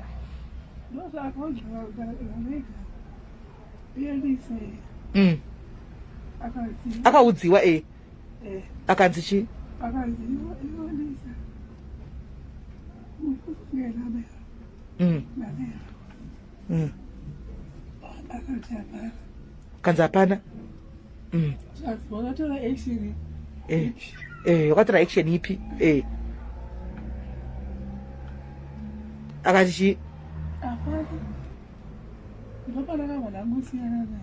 S1: Akaudziwa eh. Akanzi chii? Kanzi hapana.
S3: Wakatora action
S1: ipi? Wakatora action ipi? Akati chii?
S3: Hapana. Ndopanakabva ndangosiyana naye.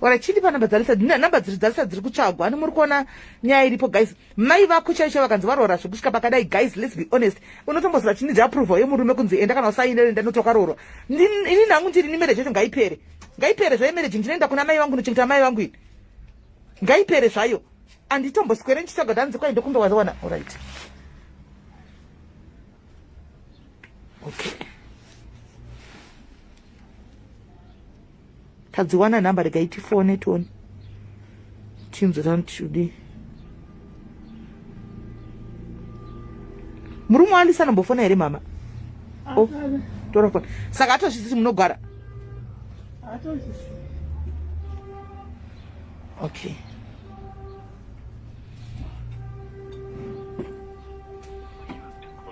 S1: Ora chindi panamba dzalisa namba dziri dzalisa dziri kutsvagwa ani muri kuona nyaya iripo guys. Mai vako chaicho vakanzi varoora zvekusvika pakadai guys let's be honest unotombozira chinidzi approval yemurume kunzi enda kana usaine enda noti wakaroorwa. Ini nangu ndiri ni marriage yacho ngaipere. Ngaipere zvayo marriage ndinoenda kuna mai vangu nochengeta mai vangu ini. Ngaipere zvayo. Anditomboswere ndichitsvaga danzi kwai ndokumbe wazowana. All right. Okay. Tadziwana nhamba regai tifone tione. Tinzwe tanoti Murume waAlisa anombofona here mama? Oh, tora fone. Saka atozvisi munogara.
S3: Atozvisi.
S1: Okay.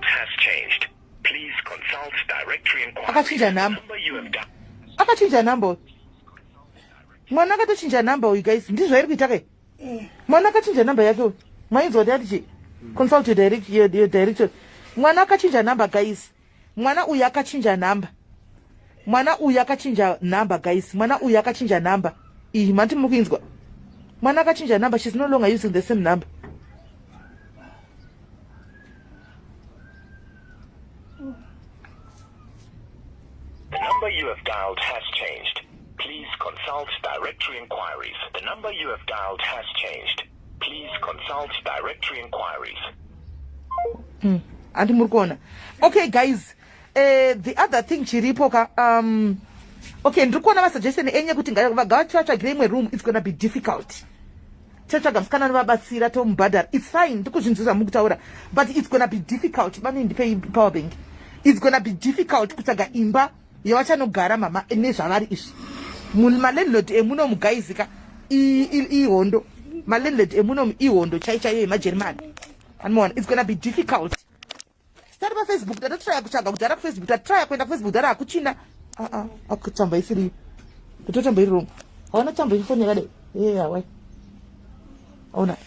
S4: Has changed. Please consult directory inquiries.
S1: Akachinja number. Akachinja number. Mwana akatochinja number uyu guys. Ndizvo zvairi kuita kai? Mwana akachinja number yake uyu. Mainzwa kuti ati chi? Consult your direct your director. Mwana akachinja number guys. Mwana uyu akachinja number. Mwana uyu akachinja number guys. Mwana uyu akachinja number. Iyi mati muri kuinzwa. Mwana akachinja number. She's no longer using the same number.
S4: The number you have dialed has changed. Please consult directory inquiries. The number you have dialed has changed. Please consult directory inquiries.
S1: Andi muri kuona. Okay guys, the other thing chiripo ka okay ndiri kuona masuggestion enye kuti ngavatsvagire imwe room. It's gonna be difficult. Tichatsvaga musikana anovabatsira tomubhadhara. It's fine, ndikuzvinzwa zvamuri kutaura, but it's gonna be difficult. Bane ndipei power bank. It's gonna be difficult kutsvaga imba yavachanogara mama nezvavari izvi. Malandlord emuno mugaizika ihondo. Malandlord emuno ihondo chai chaiyo yemajeremani. Anoona it's gonna be difficult. Start pa Facebook tatotraya kutsvaga kudhara ku Facebook, tatraya kuenda ku Facebook kudhara hakuchina. Akutamba isiri. Kutotamba iri wrong. Hauna tamba ifoni yakadai. Yeah, why? Hauna.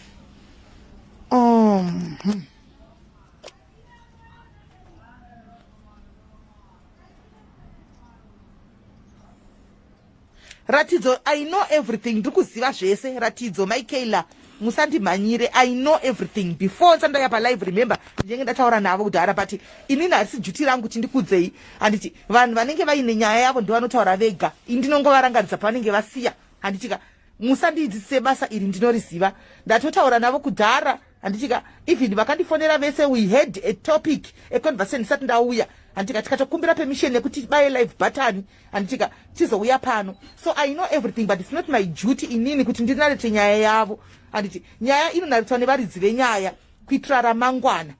S1: Ratidzo, I know everything. Ndiri kuziva zvese. Ratidzo, Michaela, musandimhanyire. I know everything. Before ndisati ndauya palive, remember, ndinenge ndataura navo kudhara, but inini harisi duty rangu kuti ndikudzei. Handiti vanhu vanenge vaine nyaya yavo ndovanotaura vega. Ini ndinongovarangaridza pavanenge vasiya. Handitika musandiidzisise basa iri, ndinoriziva. Ndatotaura navo kudhara. Handitika even vakandifonera vese, we had a topic, a conversation ndisati ndauya. Handitika tikatokumbira permission yekuti tibaye live button. Handitika tizouya pano. So I know everything, but it's not my duty inini kuti ndinarete nyaya yavo. Handiti nyaya inonaretwa nevaridzi venyaya kuitira ramangwana.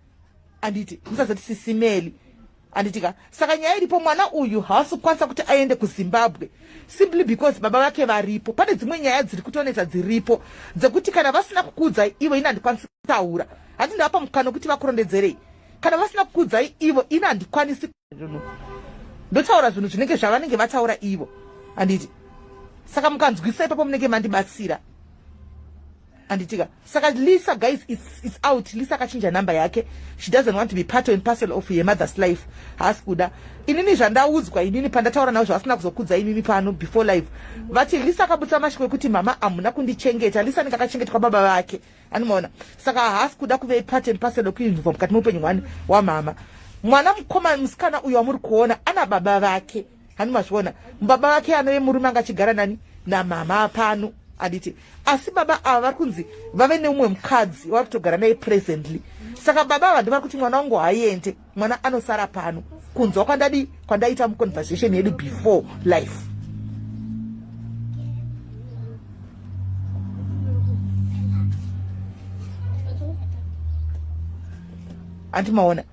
S1: Handiti musazoti sisimeli. Handitika saka nyaya iripo, mwana uyu haasi kukwanisa kuti aende kuZimbabwe simply because baba vake varipo. Pane dzimwe nyaya dziri kutonetsa dziripo dzekuti kana vasina kukuudzai ivo, ini handikwanisi kutaura. Handi ndavapa mukana wekuti vakurondedzerei. Kana vasina kukuudzai ivo, ini handikwanisi ndotaura zvinhu zvinenge zvavanenge vataura ivo. Handiti saka mukanzwisa ipapo munenge mandibatsira. Anditika saka Lisa guys, it's out. Lisa akachinja number yake. She doesn't want to be part and parcel of her mother's life. Haasi kuda. Inini zvandaudzwa inini pandataura navo zvavasina kuzokudza imimi pano before live, vati Lisa akabutsa mashoko ekuti mama hamuna kundichengeta. Lisa anenge akachengetwa baba vake, anomaona. Saka haasi kuda kuve part and parcel ekuinvolva mukati meupenyu hwani wamama. Mwana mukoma musikana uyo wamuri kuona ana baba vake, hani mazviona, baba vake anove murume anga achigara nani namama pano, anditi? Asi baba ava vari kunzi vave neumwe mukadzi vari kutogara naye presently. Saka baba ava ndivari kuti mwana wangu haaende, mwana anosara pano. Kunzwa kwandadi kwandaita muconversation yedu before life. Anti maona?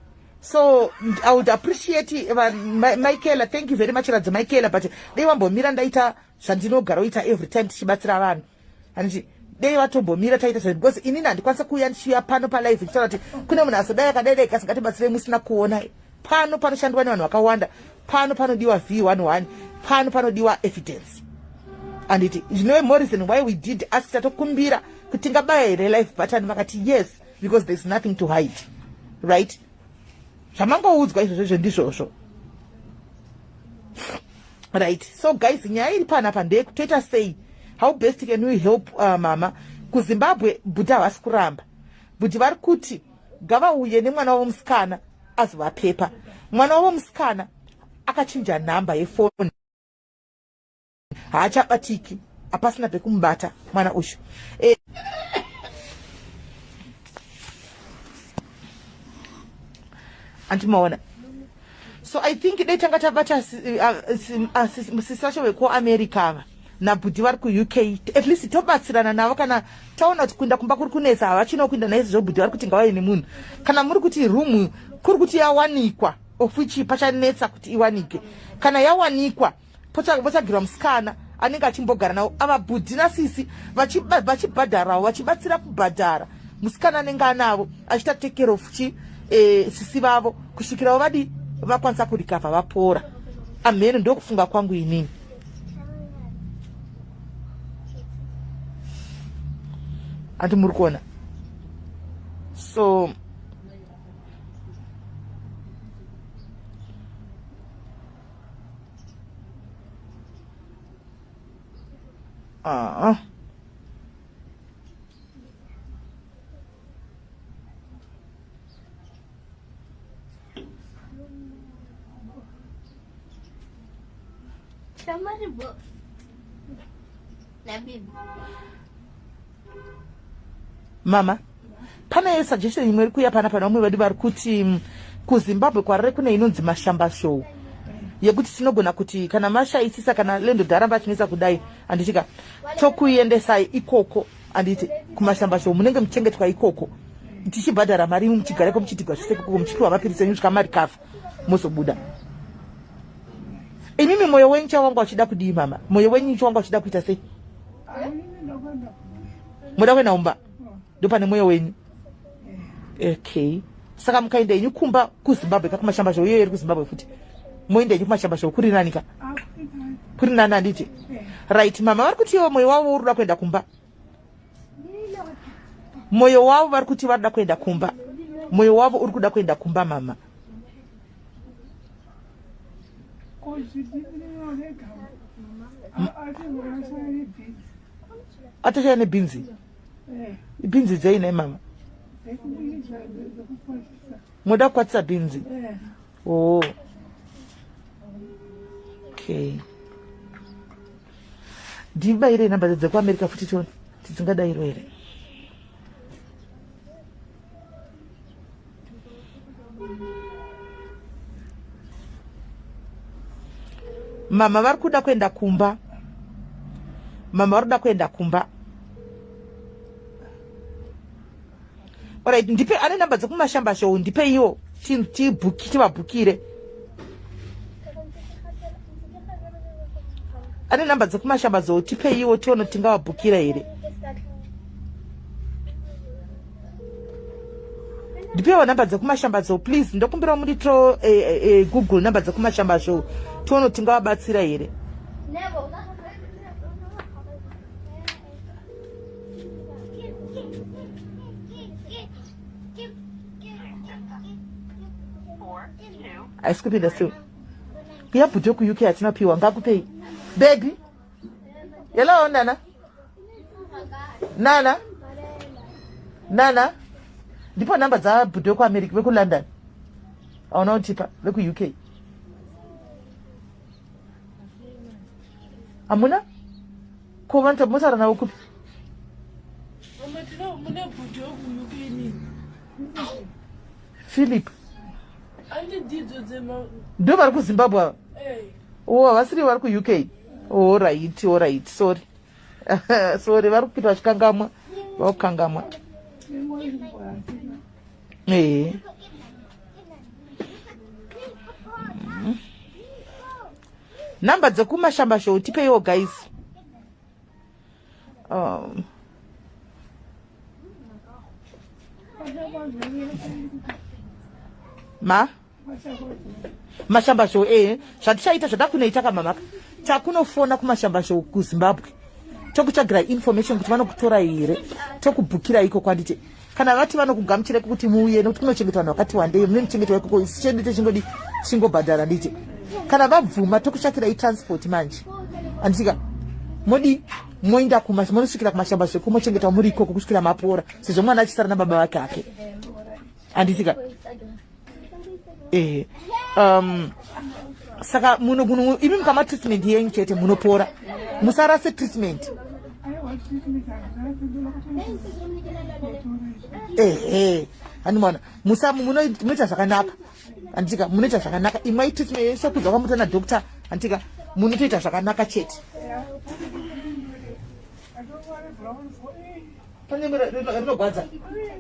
S1: So I would appreciate Michaela, thank you very much radzi Michaela, but dei wambomira ndaita zvandinogara uita every time tichibatsira vanhu, handiti? Dei vatombomira taita zve, because inini handikwanisa kuuya ndichiuya pano palive ndichitaura kuti kune munhu azodai akadai dai kasi ngatibatsirei musina kuona. Pano panoshandwa nevanhu vakawanda, pano panodiwa v11, pano panodiwa evidence, handiti? Zvinove more reason why we did ask, tatokumbira kuti tingabaya here live button, vakati yes, because there's nothing to hide, right? Zvamangoudzwa izvozvo izvo ndizvozvo, right? So guys, nyaya iri panapa ndeyekutoita sei? How best can we help mama kuZimbabwe? Bhuti havasi kuramba. Bhuti vari kuti ngavauye nemwana wavo musikana azovapepa. Mwana wavo musikana akachinja nhamba yefoni, haachabatiki, hapasina pekumubata mwana uyu. Andimaona. So I think dai tanga tabata sisi vacho vekuAmerica ava nabhudhi vari kuUK, at least tobatsirana navo. Kana taona kuti kuenda kumba kuri kunetsa, havachina kuenda naizvozvo. Bhudhi vari kuti ngavave nemunhu. Kana muri kuti rumu kuri kuti yawanikwa, of which pachanetsa kuti iwanike, kana yawanikwa votsvagirwa musikana anenge achimbogara navo ava bhudhi nasisi, vachibhadharawo, vachibatsira kubhadhara musikana anenge anavo achiita take care of chi sisi vavo kusvikirawo vadi vakwanisa kurikavha vapora. Amheno, ndokufunga kwangu inini. Andi muri kuona? So ah. Mama, pane suggestion imwe iri kuuya pana pana vamwe vedu vari kuti kuZimbabwe kwarare kune inonzi Mashamba Show yekuti tinogona kuti kana mashayisisa, kana lendo dharamba achinetsa kudai, handitika tokuendesai ikoko, handiti? KuMashamba Show munenge muchengetwa ikoko, tichibhadhara mari, imwe muchigareko, muchiitigwa zvese ikoko, muchipiwa mapiritsi enyu svika mari kafa mozobuda. Imimi mwoyo wenyu chawanga uchida kudii, mama? Mwoyo wenyu chawanga uchida kuita sei? Muda kuenda kumba, ndopane mwoyo wenyu. Okay, saka mukaenda henyu kumba kuZimbabwe ka, kuMashamba Zhou, iyoyo iri kuZimbabwe futi, moenda henyu kuMashamba Zhou, kuri nani ka? Kuri nani, handiti? Right, mama vari kuti ivo mwoyo wavo uri kuda kuenda kumba. Mwoyo wavo vari kuti vari kuda kuenda kumba, mwoyo wavo uri kuda kuenda kumba, mama. Atoshaya nebhinzi. Bhinzi dzei nhai mama? Moda kukwatisa bhinzi? Oh, okay, ndibaire namba dzekuAmerica futi tione tidzingadayiro here. Mama vari kuda kuenda kumba, mama vari kuda kuenda kumba. Alright, ndipe ane namba dzekuMashamba Show, ndipe iwo tivabhukire. Ane namba dzekuMashamba Zhou, tipe iwo tione kuti tingavabhukira here. Ndipewo namba dzekuMashamba Zhou, please. Ndokumbirawo munditiro Google namba dzekuMashamba Zhou, tione kuti tingavabatsira here. Haisi kupinda still. Kuya bhuti wekuUK hatina piwa ngakupei. Baby. Hello nana. Nana. Nana. Ndipo namba dza bhuti wekuAmerica vekuLondon. Hauna kutipa vekuUK. Hamuna? Ko vanhu motaura navo kupi? Philip. Ndo vari kuZimbabwe ava? Oh, havasiri vari kuUK. Alright, alright, sorry. Sorry, vari kuita vachikangamwa. Vakukangamwa. Eh. Number dzekumashamba show tipeiwo guys. Ma mashamba show eh zvatichaita zvatakunoita kamamaka takunofona kumashamba show kuZimbabwe tokutsvagira information kuti vanokutora here tokubhukira iko kwandite kana vati vanokugamuchira kuti muuye nekuti kunochengetwa vanhu vakati wandei mune muchengetwa ikoko isu chedu techingodi tichingobhadhara nditi kana vabvuma tokutsvakirai transport manje anditika modi moenda kuma monosvikira kumashamba zveko mochengetwa muri ikoko kusvikira mapora sezvo mwana achisara nababa vake hake anditika ehe saka muno muno imi mukama treatment yenyu chete munopora musarase treatment ehe handimaona musa munoita zvakanaka handitika munoita zvakanaka imwai treatment yenyu sekudza kwamuita nadoctor handitika munotoita zvakanaka chete pane rinogwadza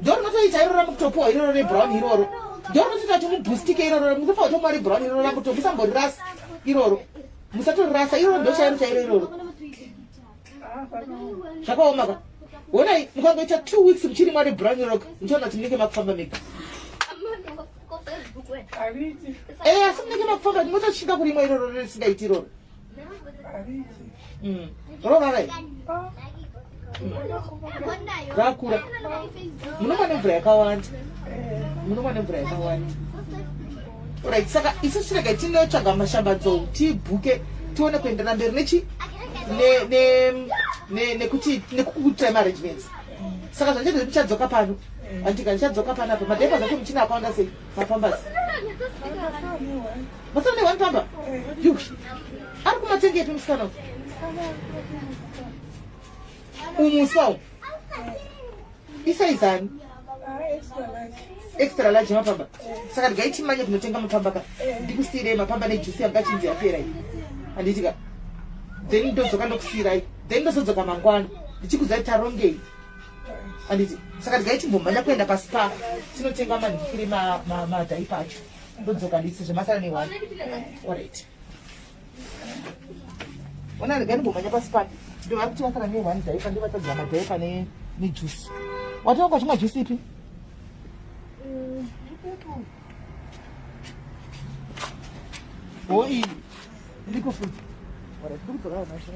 S1: ndo rinotoita iroro ramukutopuwa iroro rebrown iroro ndo rinotoita kuti mubhustike iroro mukufa kutomwa rebrown iroro ramukuto musamborirasa iroro musatorirasa iroro ndo chairo chairo iroro zvakaoma ka honai mukangoita two weeks muchirimwa rebrown iroro muchaona kuti munenge makufamba mega eh asi munenge makufamba motoshinga kurimwa iroro risingaiti iroro Rovavai. Rakura. Munomwa nemvura yakawanda. Munomwa nemvura yakawanda. Right, saka isu tirege tinotsvaga mashambadzo tibhuke tione kuenderana mberi nechi ne ne ne nekuti nekukuita arrangements. Saka zvandiri ndichadzoka pano. Andika ndichadzoka pano apa. Madhaipa zvacho muchina akawanda sei? Mapambasi. Masana ne one pamba. Yush. Ari kumatengepi musikana uyu? Umuswa uyu. Isaizani? Extra large mapamba. Saka regai timanye kunotenga mapamba ka. Ndikusiirei mapamba nejuice yanga chinzi yapera iyi. Handiti ka. Then ndodzoka ndokusiirai. Then ndozodzoka mangwana. Ndichikudzai tarongei. Handiti. Saka regai timbomhanya kuenda paspa tinotenga manhikiri madhaipa acho. Ndodzoka ndisi zvemasara newani. Alright. Ona rega ndimbomhanya pasi pano. Ndova kuti vasara ne one diaper ndovatadzira madiaper ne ne juice. Watanga chimwa juice ipi? Oh, iyi. Ndiko futi. Alright, ndikudzoka nacho.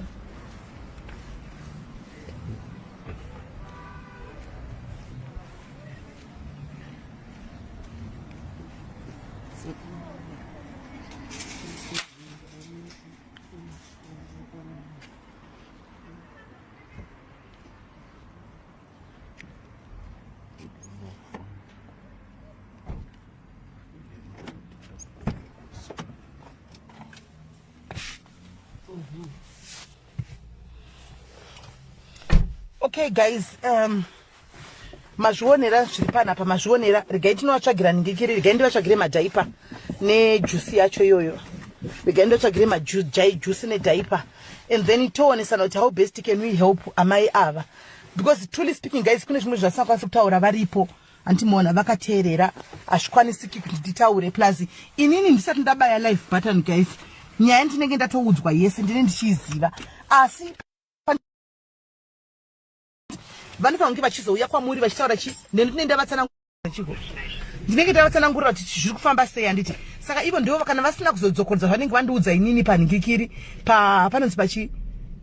S1: Okay guys, mazvionera zviri panapa, mazvionera. Regai tinovatsvagira ningikiri, regai ndivatsvagire madhaipa nejusi yacho iyoyo. Regai ndivatsvagire majusi nedhaipa and then toonesana kuti how best can we help amai ava, because truly speaking guys, kune zvimwe zvasingakwanisi kutaura varipo. Andimuona vakateerera, hazvikwanisiki kuti nditaure. Plus inini ndisati ndabaya live button guys, nyaya ndinenge ndatoudzwa yese, ndine ndichiiziva, asi vanofanira kunge vachizouya kwamuri vachitaura chi neni ndinenge ndavatsanangura, ndinenge ndavatsanangurira kuti zviri kufamba sei, handiti? Saka ivo ndivo kana vasina kuzodzokorodza zvanenge vandiudza inini panhingikiri pa panonzi pachi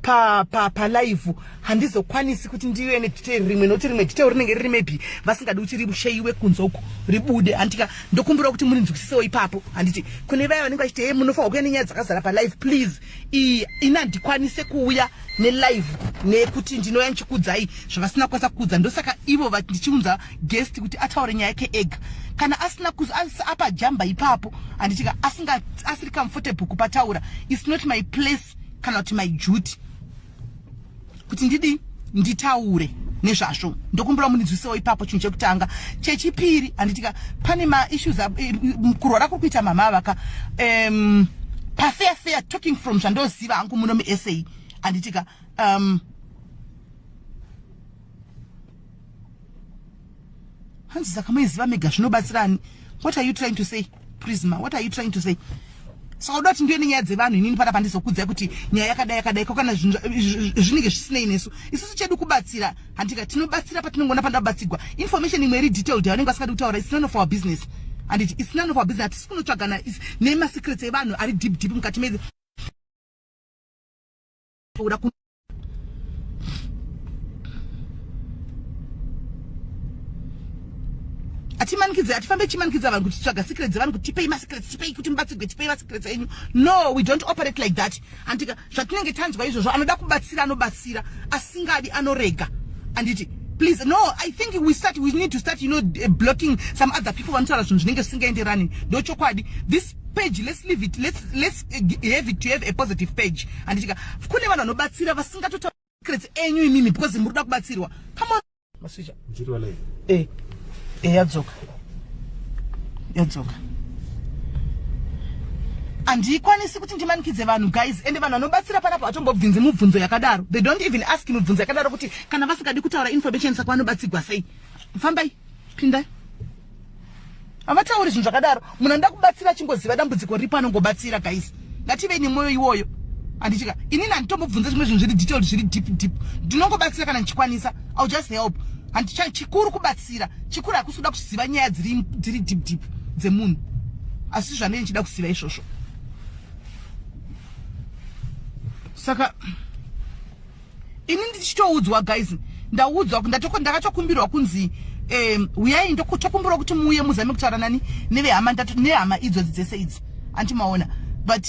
S1: pa pa pa live handizokwanisi kuti ndive nedetail rimwe nokuti rimwe detail rinenge riri maybe vasingadi kuti risheiwe kunze uku ribude handitika ndokumbira kuti murinzwisisewo ipapo handiti kune vaya vanenge vachiti he munofanirwa kuuya nenyaya dzakazara palive please iyi ini handikwanise kuuya nelive nekuti ndinouya ndichikuudzai zvavasina kukwanisa kuudza ndosaka ivo ndichiunza guest kuti ataure nyaya yake ega kana asina apa jamba ipapo handitika asinga asiri comfortable kupataura its not my place kana kuti my duty kuti ndidi nditaure nezvazvo ndokumbira mundinzwisewo ipapo chinhu chekutanga chechipiri handitika pane maissues kurwara kuri kuita mama avaka um, pafair fair talking from zvandoziva hangu muno musa handitika um, hanzi saka moiziva mega zvinobatsirani what are you trying to say prisma what are you trying to say saka uda kuti ndiyo nenyaya dzevanhu inini pana pandizokudzai kuti nyaya yakadai yakadai ko kana zvinenge zvisinei nesu isusu chedu kubatsira handika tinobatsira patinongoona panoda kubatsigwa information imwe iri detailed yavanenge vasingadi kutaura its none of our business handiti its none of our business hatisi kunotsvagana nemasecrets evanhu ari deep deep mukati me kuda ku atimanikidze atifambe tichimanikidza vanhu kuti tsvaga secret dzevanhu kuti tipei masecrets tipei kuti mubatsigwe tipei masecrets enyu no we don't operate like that andika zvatinenge tanzwa izvozvo anoda kubatsira anobatsira asingadi anorega anditi please no i think we start we need to start you know blocking some other people vanotaura zvinhu zvinenge zvisingaenderani ndochokwadi this page let's leave it let's, let's eh, have it to have a positive page handitika kune vanhu vanobatsira vasingatotaura secrets enyu imimi because muri kuda kubatsirwa come on maswitcha eh eh yadzoka yadzoka handikwanisi kuti ndimanikidze vanhu guys ende vanhu vanobatsira panapa vatombobvinzi mubvunzo yakadaro they don't even ask mibvunzo yakadaro kuti kana vasingadi kutaura information saka vanobatsigwa sei fambai pindai havatauri zvinhu zvakadaro munhu anoda kubatsira achingoziva dambudziko ripo anongobatsira guys ngativei nemwoyo iwoyo handichika inini handitombobvunza zvimwe zvinhu zviri detailed zviri deep deep ndinongobatsira kana ndichikwanisa ill just help handicha chikuru kubatsira chikuru hakusi kuda kuziva nyaya dziri dziri deep deep dzemunhu asi zvandei ndichida kuziva izvozvo saka ini ndichitoudzwa guys ndaudzwa ndakatokumbirwa kunzi huyai ndokutokumbirwa kuti muuye muzame kutaura nani nevehama nehama idzodzi dzese idzi anti maona but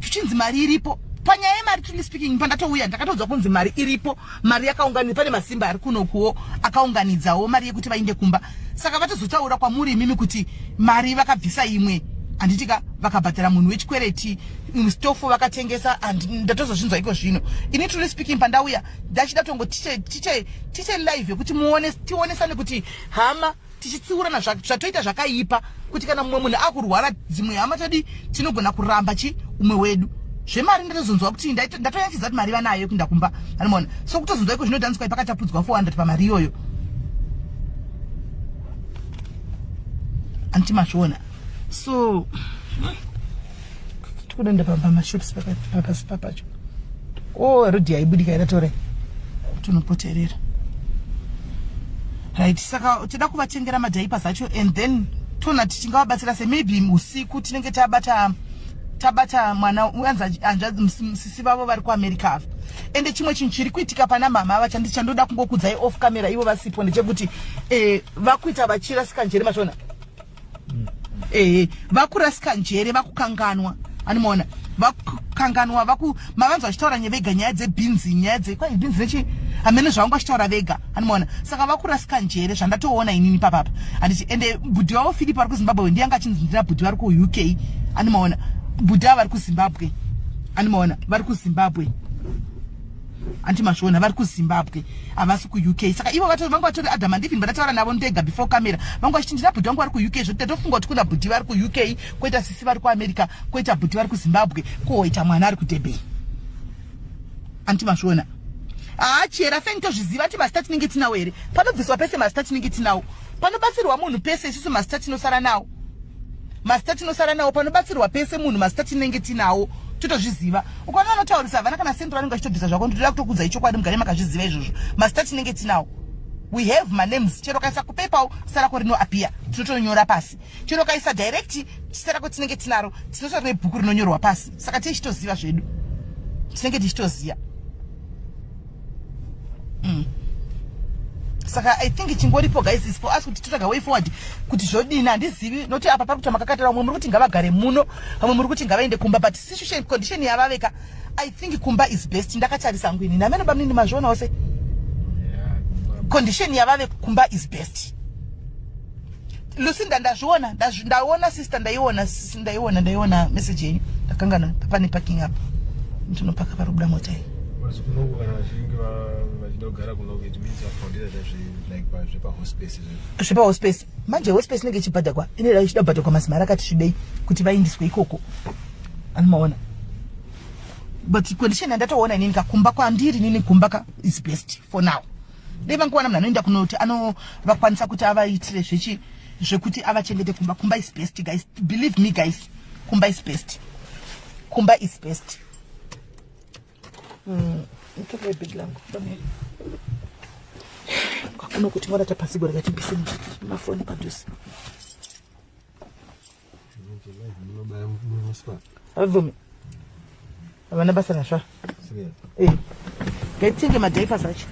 S1: tuchinzi mari iripo panyaya yemari truly speaking pandatouya ndakatoudzwa kunzi mari iripo mari yakaunganidza pane masimba ari kunokuwo akaunganidzawo mari yekuti vainde kumba saka vatozotaura kwamuri imimi kuti mari vakabvisa imwe handitika vakabhadhara munhu wechikwereti stofu vakatengesa and ndatozozvinzwa iko zvino ini truly speaking pandauya ndachida tongo tiche tiche tiche live yekuti muone tionesane kuti hama tichitsiurana zvatoita zvakaipa kuti kana mumwe munhu akurwara dzimwe hama todi tinogona kuramba chi umwe wedu zvemari ndatozonzwa kuti ndatoyanchidza kuti mari vanayo yekuenda kumba anomaona so kutozonzwa iko zvinodanzwa pakatapudzwa 400 pamari iyoyo anti mazviona so tikudoenda pamashops pasi papacho o oh, rodhi yaibudika iratora tonopoterera right saka toda kuvatengera madiapers acho and then toona kuti tingavabatsira sei maybe usiku tinenge tabata tabata mwana hanzvadzi sisi vavo vari kuamerica ava ende chimwe chinhu chiri kuitika pana mama ava chandoda kungokudzai off camera ivo vasipo ndechekuti eh, vakuita vachirasika njere mashona ehe vakurasika njere vakukanganwa anomaona vakukanganwa vaku mavanzi vachitaura nyevega nyaya dzebhinzi nyaya dze kwai bhinzi nechi hamene zvavanga vachitaura vega anomaona saka vakurasika njere zvandatoona inini papapa handiti ende bhudhi vavo philip vari kuzimbabwe ndiye anga achinzi ndina bhudhi vari kuuk anomaona bhudhi ava vari kuzimbabwe anomaona vari kuzimbabwe anti mazviona vari kuzimbabwe havasi kuuk saka ivo vanga vatori adamant even vandataura navo ndega before camera vanga vachiti ndina bhudhi vangu vari kuuk zvoti ndatofunga kuti kuna bhudhi vari kuuk koita sisi vari kuamerica koita bhudhi vari kuzimbabwe koita mwana ari kudurban anti mazviona haa chera feni tozviziva ti mazita tinenge tinawo here panobviswa pese mazita tinenge tinawo panobatsirwa munhu pese isusu mazita tinosara nawo mazita tinosara nawo panobatsirwa pese munhu mazita tinenge tinawo totozviziva ukaona vanotaurisa havana kana senti vanenge vachitobvisa zvako ndinoda kutokudzai chokwadi mugare makazviziva izvozvo mazita tinenge tinawo we have manames chero ukaisa kupaypal zita rako rinoappear tinotonyora pasi chero ukaisa direct zita rako tinenge tinaro tinotora nebhuku rinonyorwa pasi saka tichitoziva zvedu Tinenge tichitoziya. Saka I think chingoripo guys is for us kuti titsvaga way forward kuti zvodini handizivi noti apa pari kuita makakatara vamwe muri kuti ngavagare muno vamwe muri kuti ngavaende kumba but situation condition yavaveka I think kumba is best ndakatarisa hangu inini amene bamunini mazvionawo se condition yavave kumba is best. Lucinda ndazviona ndaona sister ndaiona ndaiona ndaiona message yenyu ndakangana pane parking apa ndinopaka pari kubuda mota iyi.
S2: Kunoku kana vachinge vachida kugara kunoku it means vafoundira like zvepahospice
S1: zvepahospice manje hospice inenge ichibhadhakwa inenge ichida kubhadhakwa mazimari akati svibei kuti vaindiswe ikoko anomaona but condition yandatoona inini kakumba kwandiri inini kumba ka is best for now. Dai vangowana munhu anoenda kunoti anovakwanisa kuti avaitire zvechi zvekuti avachengete kumba. Kumba is best guys, believe me guys, kumba is best, kumba is best. Nditore big langu pamwe kwakuno kuti ngona tapasigo rakatibise mafoni padhuze. Havabvumi havana basa nazvo. Ngaitenge madiapers acho.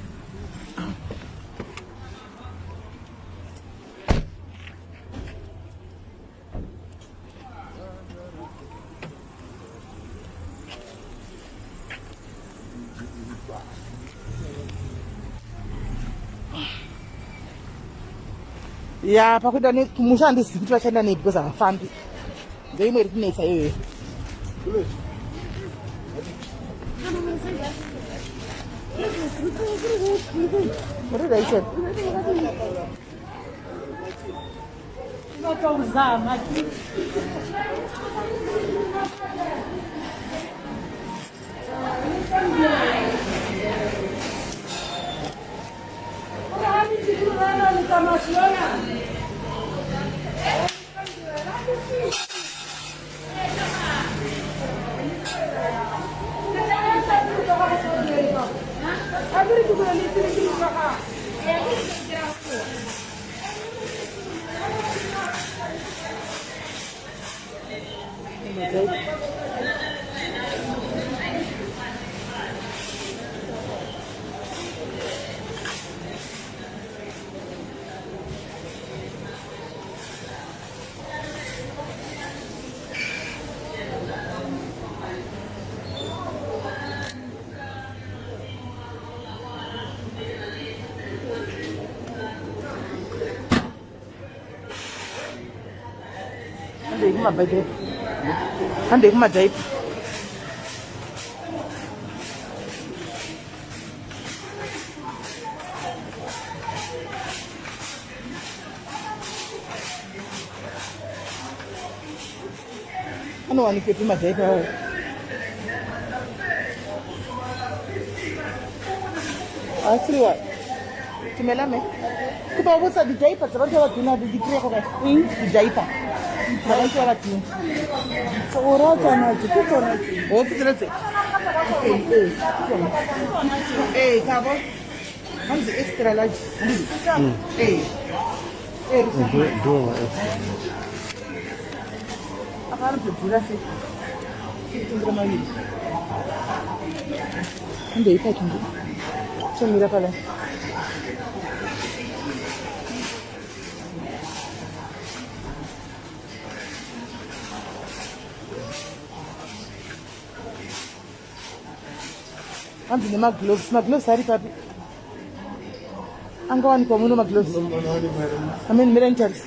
S1: Ya pakuenda kumusha handizivi kuti vachaenda nei because havafambi ndoimwe iri kunetsa iyoyo. What did I say? Handei kumadhaipa. Anowanikwepi madhaipa awo? Asiriwa. Tumela me. Kuba botsa di-diaper tsa batho ba batona di kry-a go kae? Di-diaper tsa batho ba batona.
S3: O ra tsona tse, ke tsona tse.
S1: O ke tsona tse. Ee, ee, kabo. Hanzi extra large. Ee. Ee.
S2: Ndo extra.
S1: Apa anotodhura sei? Kutengera maviri. Handei parking. Tomira pala. Hanzi nemagloves. Magloves ari papi? Angawanikwa muno magloves? Amen, mira nditarisa.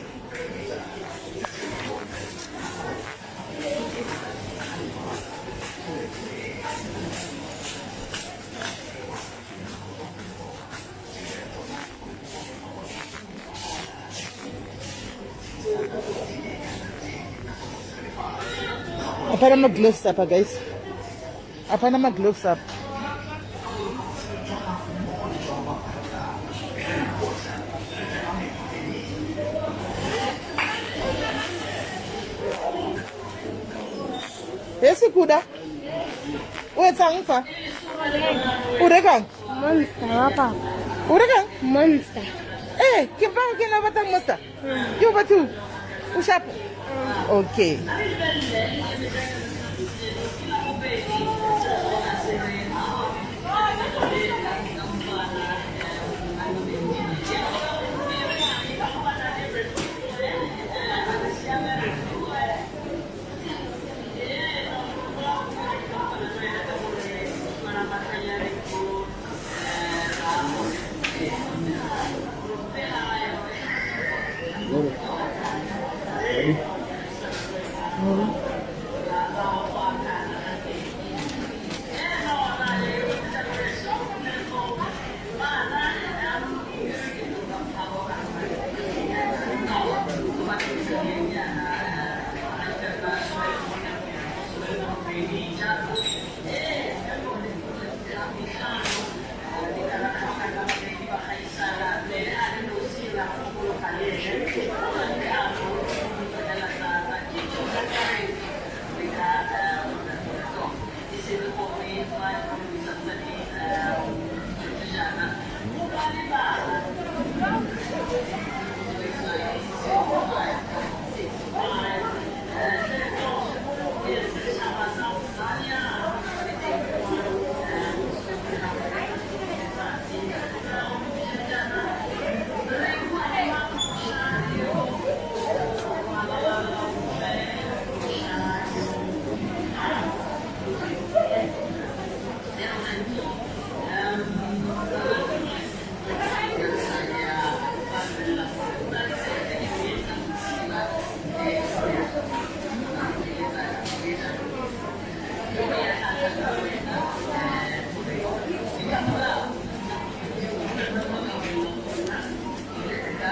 S1: Hapana magloves apa guys. Hapana magloves apa. Hesi kuda. O etsang fa? O rekang?
S6: Monster wa papa.
S1: O rekang?
S6: Monster.
S1: Eh, ke ba ke na batlang Monster. Ke o batho. O sharp. Okay.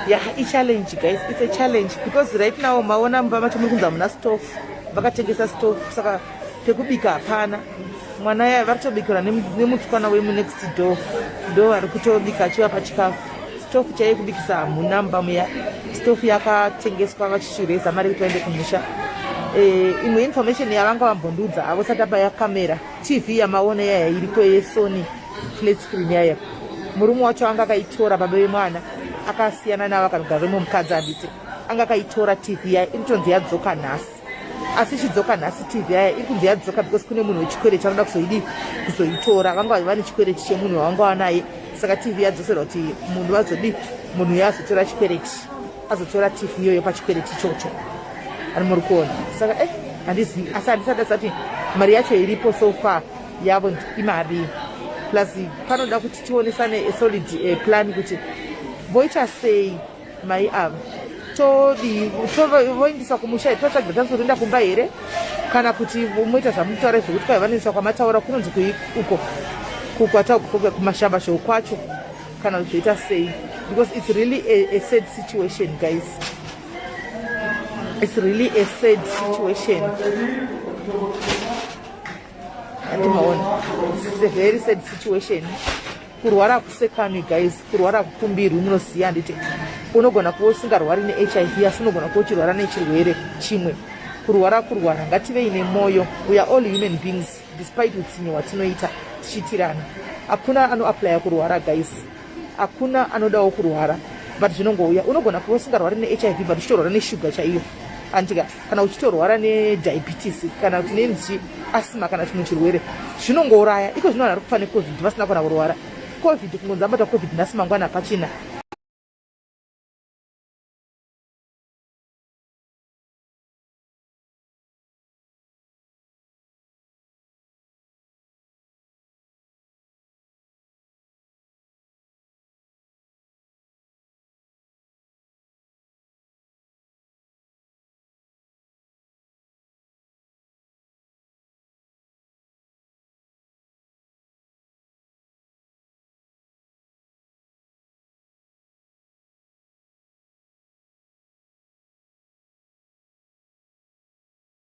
S1: Yeah, i-challenge guys, it's a challenge because right now maona mumba macho muri kunzi hamuna stove, vakatengesa stove saka pekubika hapana. Mwana yaya vari kutobikirwa nemutswana wemunext door, ndo vari kutobika achivapa chikafu. Stove chaiye kubikisa hamuna mumba muya, stove yakatengeswa vachichireza mari kuti vaende kumusha. Imwe information yavanga vambondiudza avo sati abaya kamera, TV yamaona yaya iriko yeSony flat screen yaya, murume wacho anga akaitora, baba vemwana akasiyana navo akanogara rimwe mukadzi handiti, anga akaitora TV yaya, iri kutonzi yadzoka nhasi. Asi ichidzoka nhasi TV yaya iri kunzi yadzoka because kune munhu wechikwereti anoda kuzoidi kuzoitora, vanga vane chikwereti chemunhu wavanga vanaye, saka TV yadzoserwa kuti munhu vazodi munhu uyo azotora chikwereti, azotora TV iyoyo pachikwereti ichocho. Ani muri kuona? Saka handizivi, asi handisati asati mari yacho iripo so far yavo imari, plus panoda kuti tionesane a solid plan kuti voita sei mai ava, todii, voindiswa kumusha, totsvagira chance kuti enda kumba here, kana kuti moita zvamutaura zvekuti kwai vanoiswa kwamataura kunonzi kui uko kumashamba shou kwacho, kana kuti zvoita sei, because it's really a sad situation guys, it's really a sad situation. Andimaona, it's a very sad situation. Kurwara kusekanwi guys, kurwara kukumbirwi, munoziva handiti? Unogona kuva usingarwari neHIV asi unogona kuva uchirwara nechirwere chimwe. Kurwara kurwara, ngativei nemwoyo. We are all human beings despite utsinye hwatinoita tichiitirana. Hakuna anoaplya kurwara guys, hakuna anodawo kurwara, but zvinongouya. Unogona kuva usingarwari neHIV but uchitorwara neshuga chaiyo antika, kana uchitorwara nediabetes, kana kuti nenzi asthma, kana chimwe chirwere zvinongouraya. Iko zvino vanhu vari kufa neCOVID vasina kana kurwara COVID, kungonzi ambata COVID nhasi mangwana hapachina.